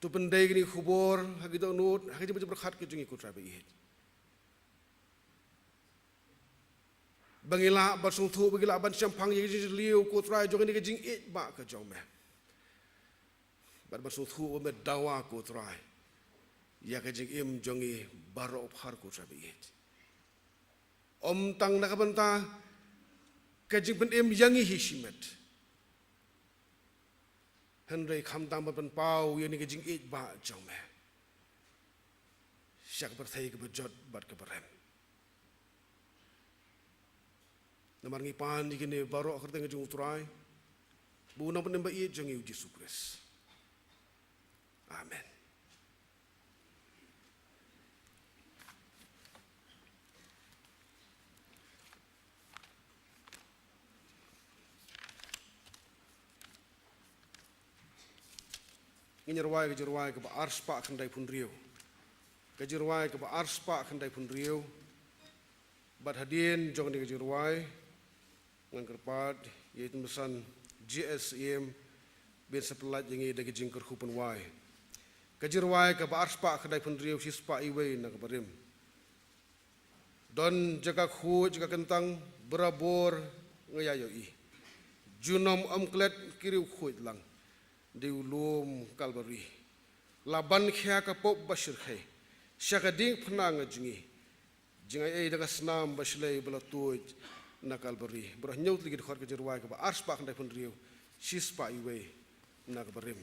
To pyndei kane ka khubor ha ki dohnud, ha ka jingpyrkhat ka jong ngi ko Trai ba ïeit, ba ngi lah ban sngewthuh, ba ngi lah ban shemphang ïa ka jingjylliew ko Trai jong kane ka jingïeit ba ka jong me, bad ban sngewthuh ba me dawa ko Trai ïa ka jingim jong ngi baroh phar ko Trai ba ïeit. Ym tang na ka bynta ka jingpynim ïa ngi hi shimet, hynrei khamtam ban pynpaw ïa kane ka jingïeit ba jong me sha ka pyrthei kaba jot bad kaba rem. Namar ngi pan ïa kine baroh ha ka kyrteng ka jong u Trai, ba u nongpynim ba ïeit jong ngi u Jisu Khrist. Amen. Ngin ïa rwai ka jingrwai kaba arspah khyndaiphew hynriew. Ka jingrwai kaba arspah khyndaiphew hynriew. Bad hadien jong kane ka jingrwai, ngan kyrpad ïa i Tymmen Basan J S Syiem, ba in sa pyllait ïa ngi da ka jingkyrkhu pynwai. Ka jingrwai kaba arspah khyndaiphew hynriew, shispah iwei na kaba rim. Don jaka khuid jaka kyntang, barabor nga ïa ïohi. Junom ym klet ki riew khuid lang, dei u lum Kalbari. La ban khia ka pop ba shyrkhei sha ka diengphna nga jong ngi. Jingaiei da ka snam ba shlei ba la tuid na Kalbari. Baroh hynñiew tylli ki dkhot, ka jingrwai kaba arspah khyndaiphew hynriew, shispah iwei na kaba rim.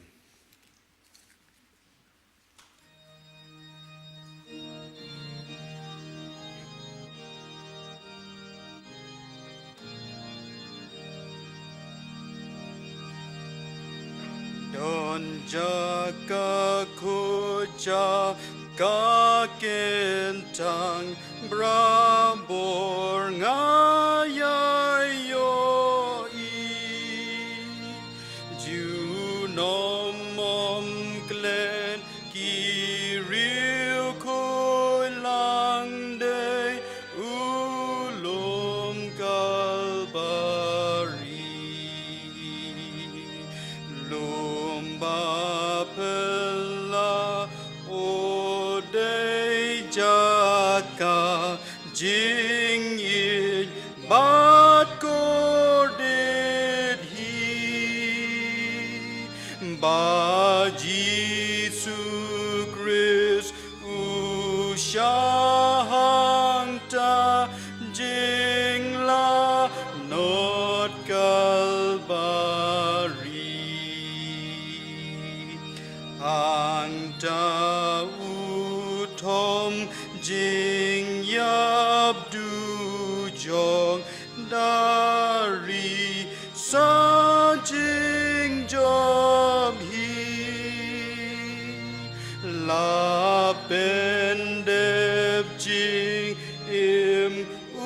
Don jaka khuid jaka kyntang, barabor nga ïa ïohi. Junom ym klet ki riew khuid lang, dei u lum Kalbari. Lum ba phylla, u dei jaka jing Jingïap dujong da ri sa jingjop hi. La pyndep jingim u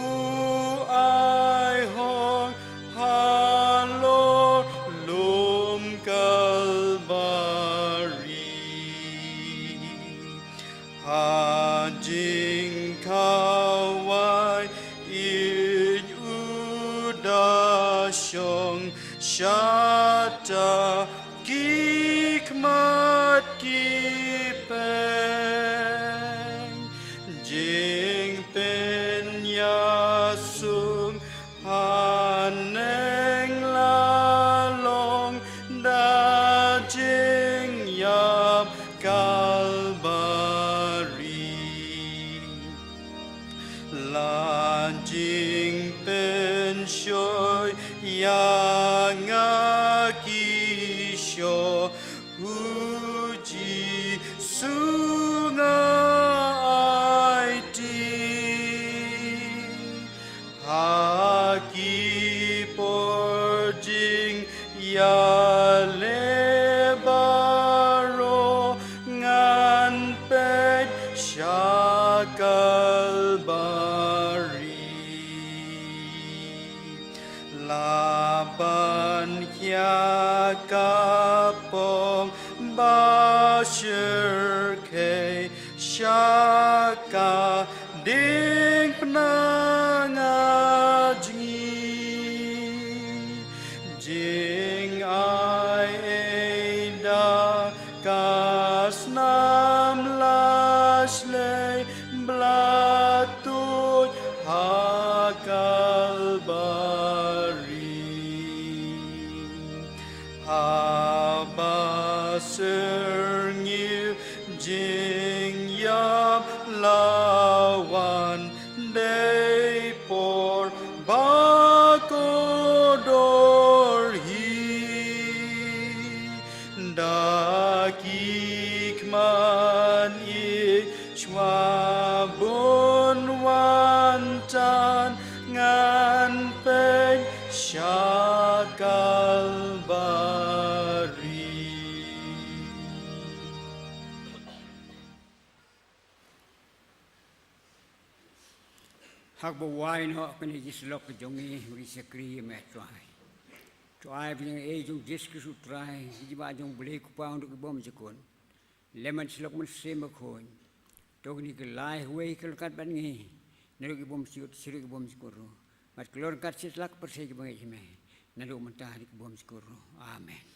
aihong halor lum Kalbari. Ha jingkhawai ïeit u da shong shata ki khmat ki peng. Jingpynïasuk haneng la long da jingïap Kalbari. La jingpynshoi ïa nga ki shuh, u Jisu nga aiti. Ha ki por jingïaleh baroh ngan peit sha Kalbari. La ban khia ka pop ba shyrkhei sha ka diengphna nga jngi. Jingai ei da ka snam la shlei bla tuid ha Kalbari. Haba syrngiew jingïap la wan, dei por ba kordor hi. Da ki khmat ïeit shuwa bun wan tan ngan peit sha Kalbari. Haba wai noh kane ka jingsyllok ka jong ngi, ngi shakri ïa me Trai. To ai ba ïa ka jong Jisu Khrist U Trai, ka jingïeit jong U Blei U Kpa, U Nongpynim Barim Bakhuid, lem bad ka jingïasyllok U Mynsiem Bakhuid, to kane ka lai kawei ka long ryngkat bad ngi, naduh ki bymjukut shaduh ki bymjukut ruh. Bad ka long ryngkat shisha la ka pyrthei kiba ngeit ha me, naduh mynta haduh ki bymjukut ruh. Amen.